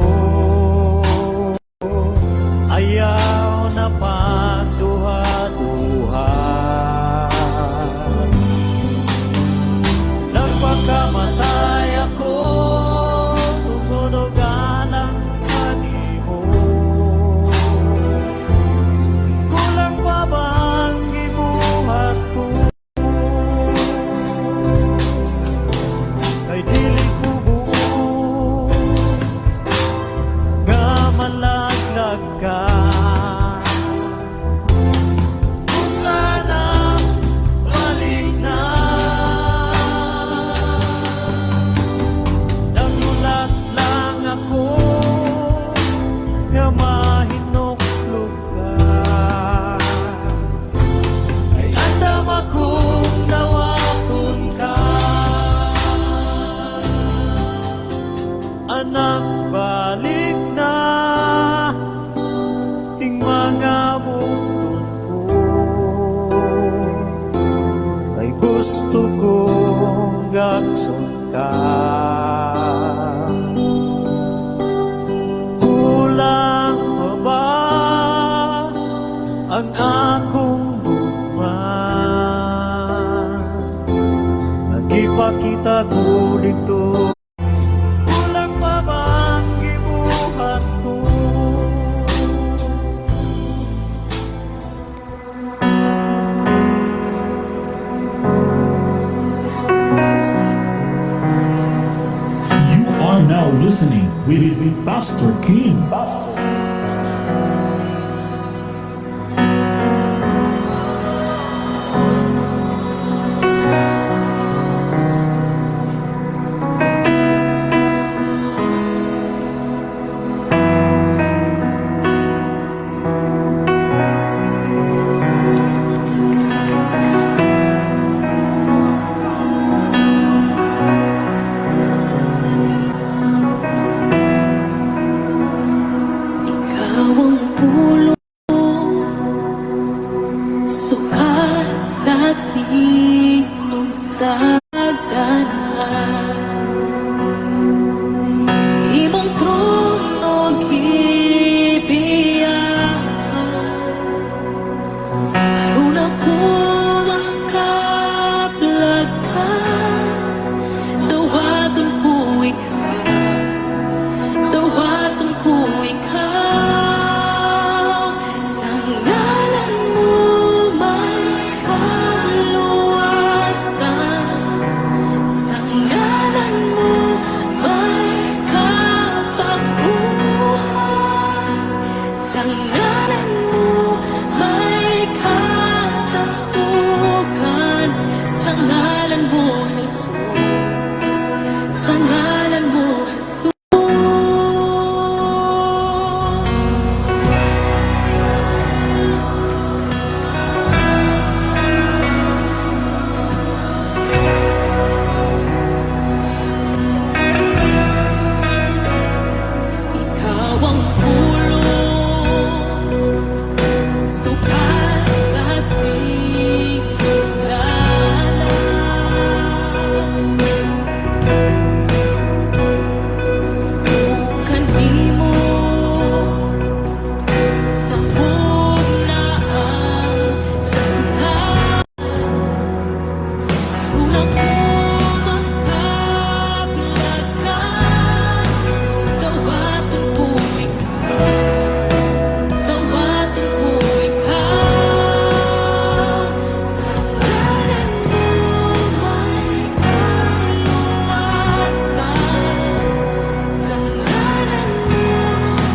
Ayaw na pagduha-duha. Nagpakamatay ako tungod og alang kanimo. Kulang pa ba ang gibuhat ko? Kay dili ko buot nga malaglag ka. Kung sana balik na. Nagulat lang ako nga mahinuklog ka, kay andam akong dawaton ka. Anak, balik na ing mga bukton ko, kay gusto kong gakson ka. Kulang pa ba ang akong gugma? Nagipakita ko dito. Kulang pa ba ang gibuhat ko? You are now listening with Pastor Kim. Kadagdanan. Imong trono gibiyan. Aron ako makaplagan, dawaton ko ikaw, dawaton ko ikaw. Sa ngalan mo may kaluwasan. Sa ngalan mo may kabaguhan. Sa ngalan mo may kataugan. Sa ngalan mo, Jesus. Sa ngalan mo, Jesus. Ikaw ang pulong, sukat sa sinugdanan. Ug kanimo namugna ang tanan. Aron ako makaplagan, dawaton ko ikaw, dawaton ko ikaw. Sa ngalan mo may kaluwasan. Sa ngalan mo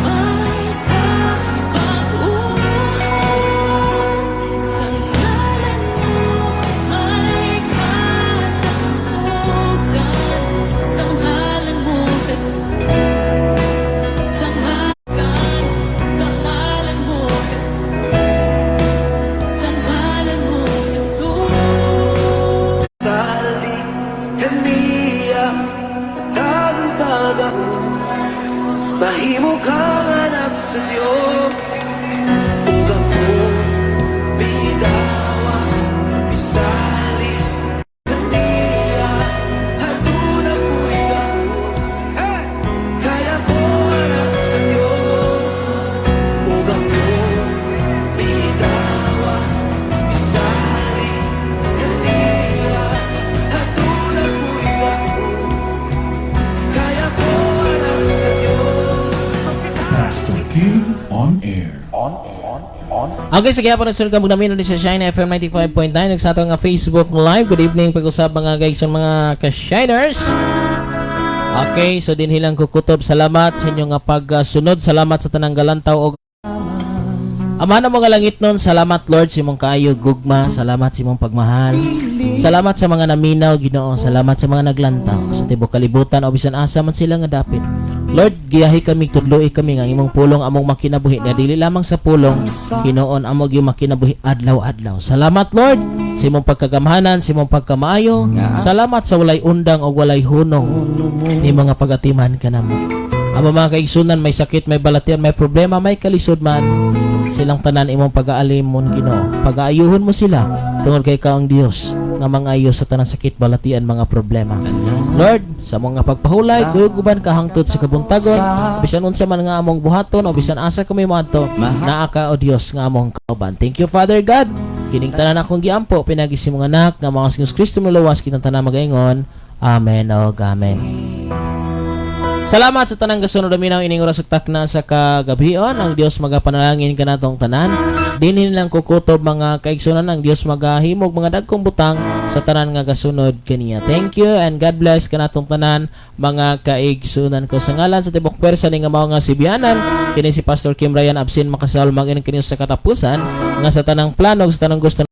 may kabaguhan. Sa ngalan mo may kataugan. Sa ngalan mo, Jesus. Sa ngalan, sa ngalan mo, Jesus. Sa ngalan mo, Jesus. Tali kaniya Nagtagong-taga. Mahimo kang anak sa Diyos ug ako bidawa. Isali kaniya, aduna ko'y dako. Hey! Kay ako anak sa Diyos ug ako bidawa. Isali kaniya, aduna ko'y dako. Kay ako anak sa Diyos. Pastor Kim on air. Okay, sige po, nagsunod ka magnamin sa Shine FM 95.9 sa atong nga Facebook Live. Good evening pag-usab mga guys, mga ka-shiners. Okay, so dinhi lang kukutob. Salamat sa inyong nga pagsunod. Salamat sa tanang galantaw og Ama na mga langit nun, salamat, Lord, sa imong kaayo gugma, salamat sa imong pagmahal. Salamat sa mga naminaw, Ginoo, salamat sa mga naglantaw sa tibok kalibutan o bisan asa man sila nga dapit. Lord, giyahi kami, tudloi kami nga imong pulong among makinabuhi na dili lamang sa pulong, hinuon amo gyud makinabuhi adlaw-adlaw. Salamat, Lord, sa imong pagkagamhanan, sa imong pagkamaayo. Salamat sa walay undang o walay hunong ni mga pagatiman kanamo. Ang mga kaigsunan may sakit, may balatian, may problema, may kalisod man, silang tanan imong pag-aalimon, Ginoo. Pag-aayuhon mo sila tungod kay ikaw ang Dios nga mangayo sa tanang sakit, balatian, mga problema. Lord, sa mga pagpahulay, kuyog-uban ka hangtod sa kabuntagon, bisan unsa man nga among buhaton o bisan asa kami moadto, naa ka, o Dios, nga among kauban. Thank you, Father God. Kining tanan akong giampo pinaagi sa imong anak nga mga si Kristo muluwas, kitang tanan magaingon. Amen o amen. Salamat sa tanang gasunod naminaw ining oras ug takna sa kagabion. Ang Dios magapanalangin kanatong tanan. Dinhi lang kukutob, mga kaigsunan. Ang Dios magahimog mga dagkong butang sa tanan nga gasunod kaniya. Thank you and God bless kanatong tanan, mga kaigsunan ko. Sa ngalan sa tibok pwersa ni nga mao nga sibianan, kini si Pastor Kim Ryan, absin makasal mag kaniyo sa katapusan nga sa tanang plano ug sa tanang gusto.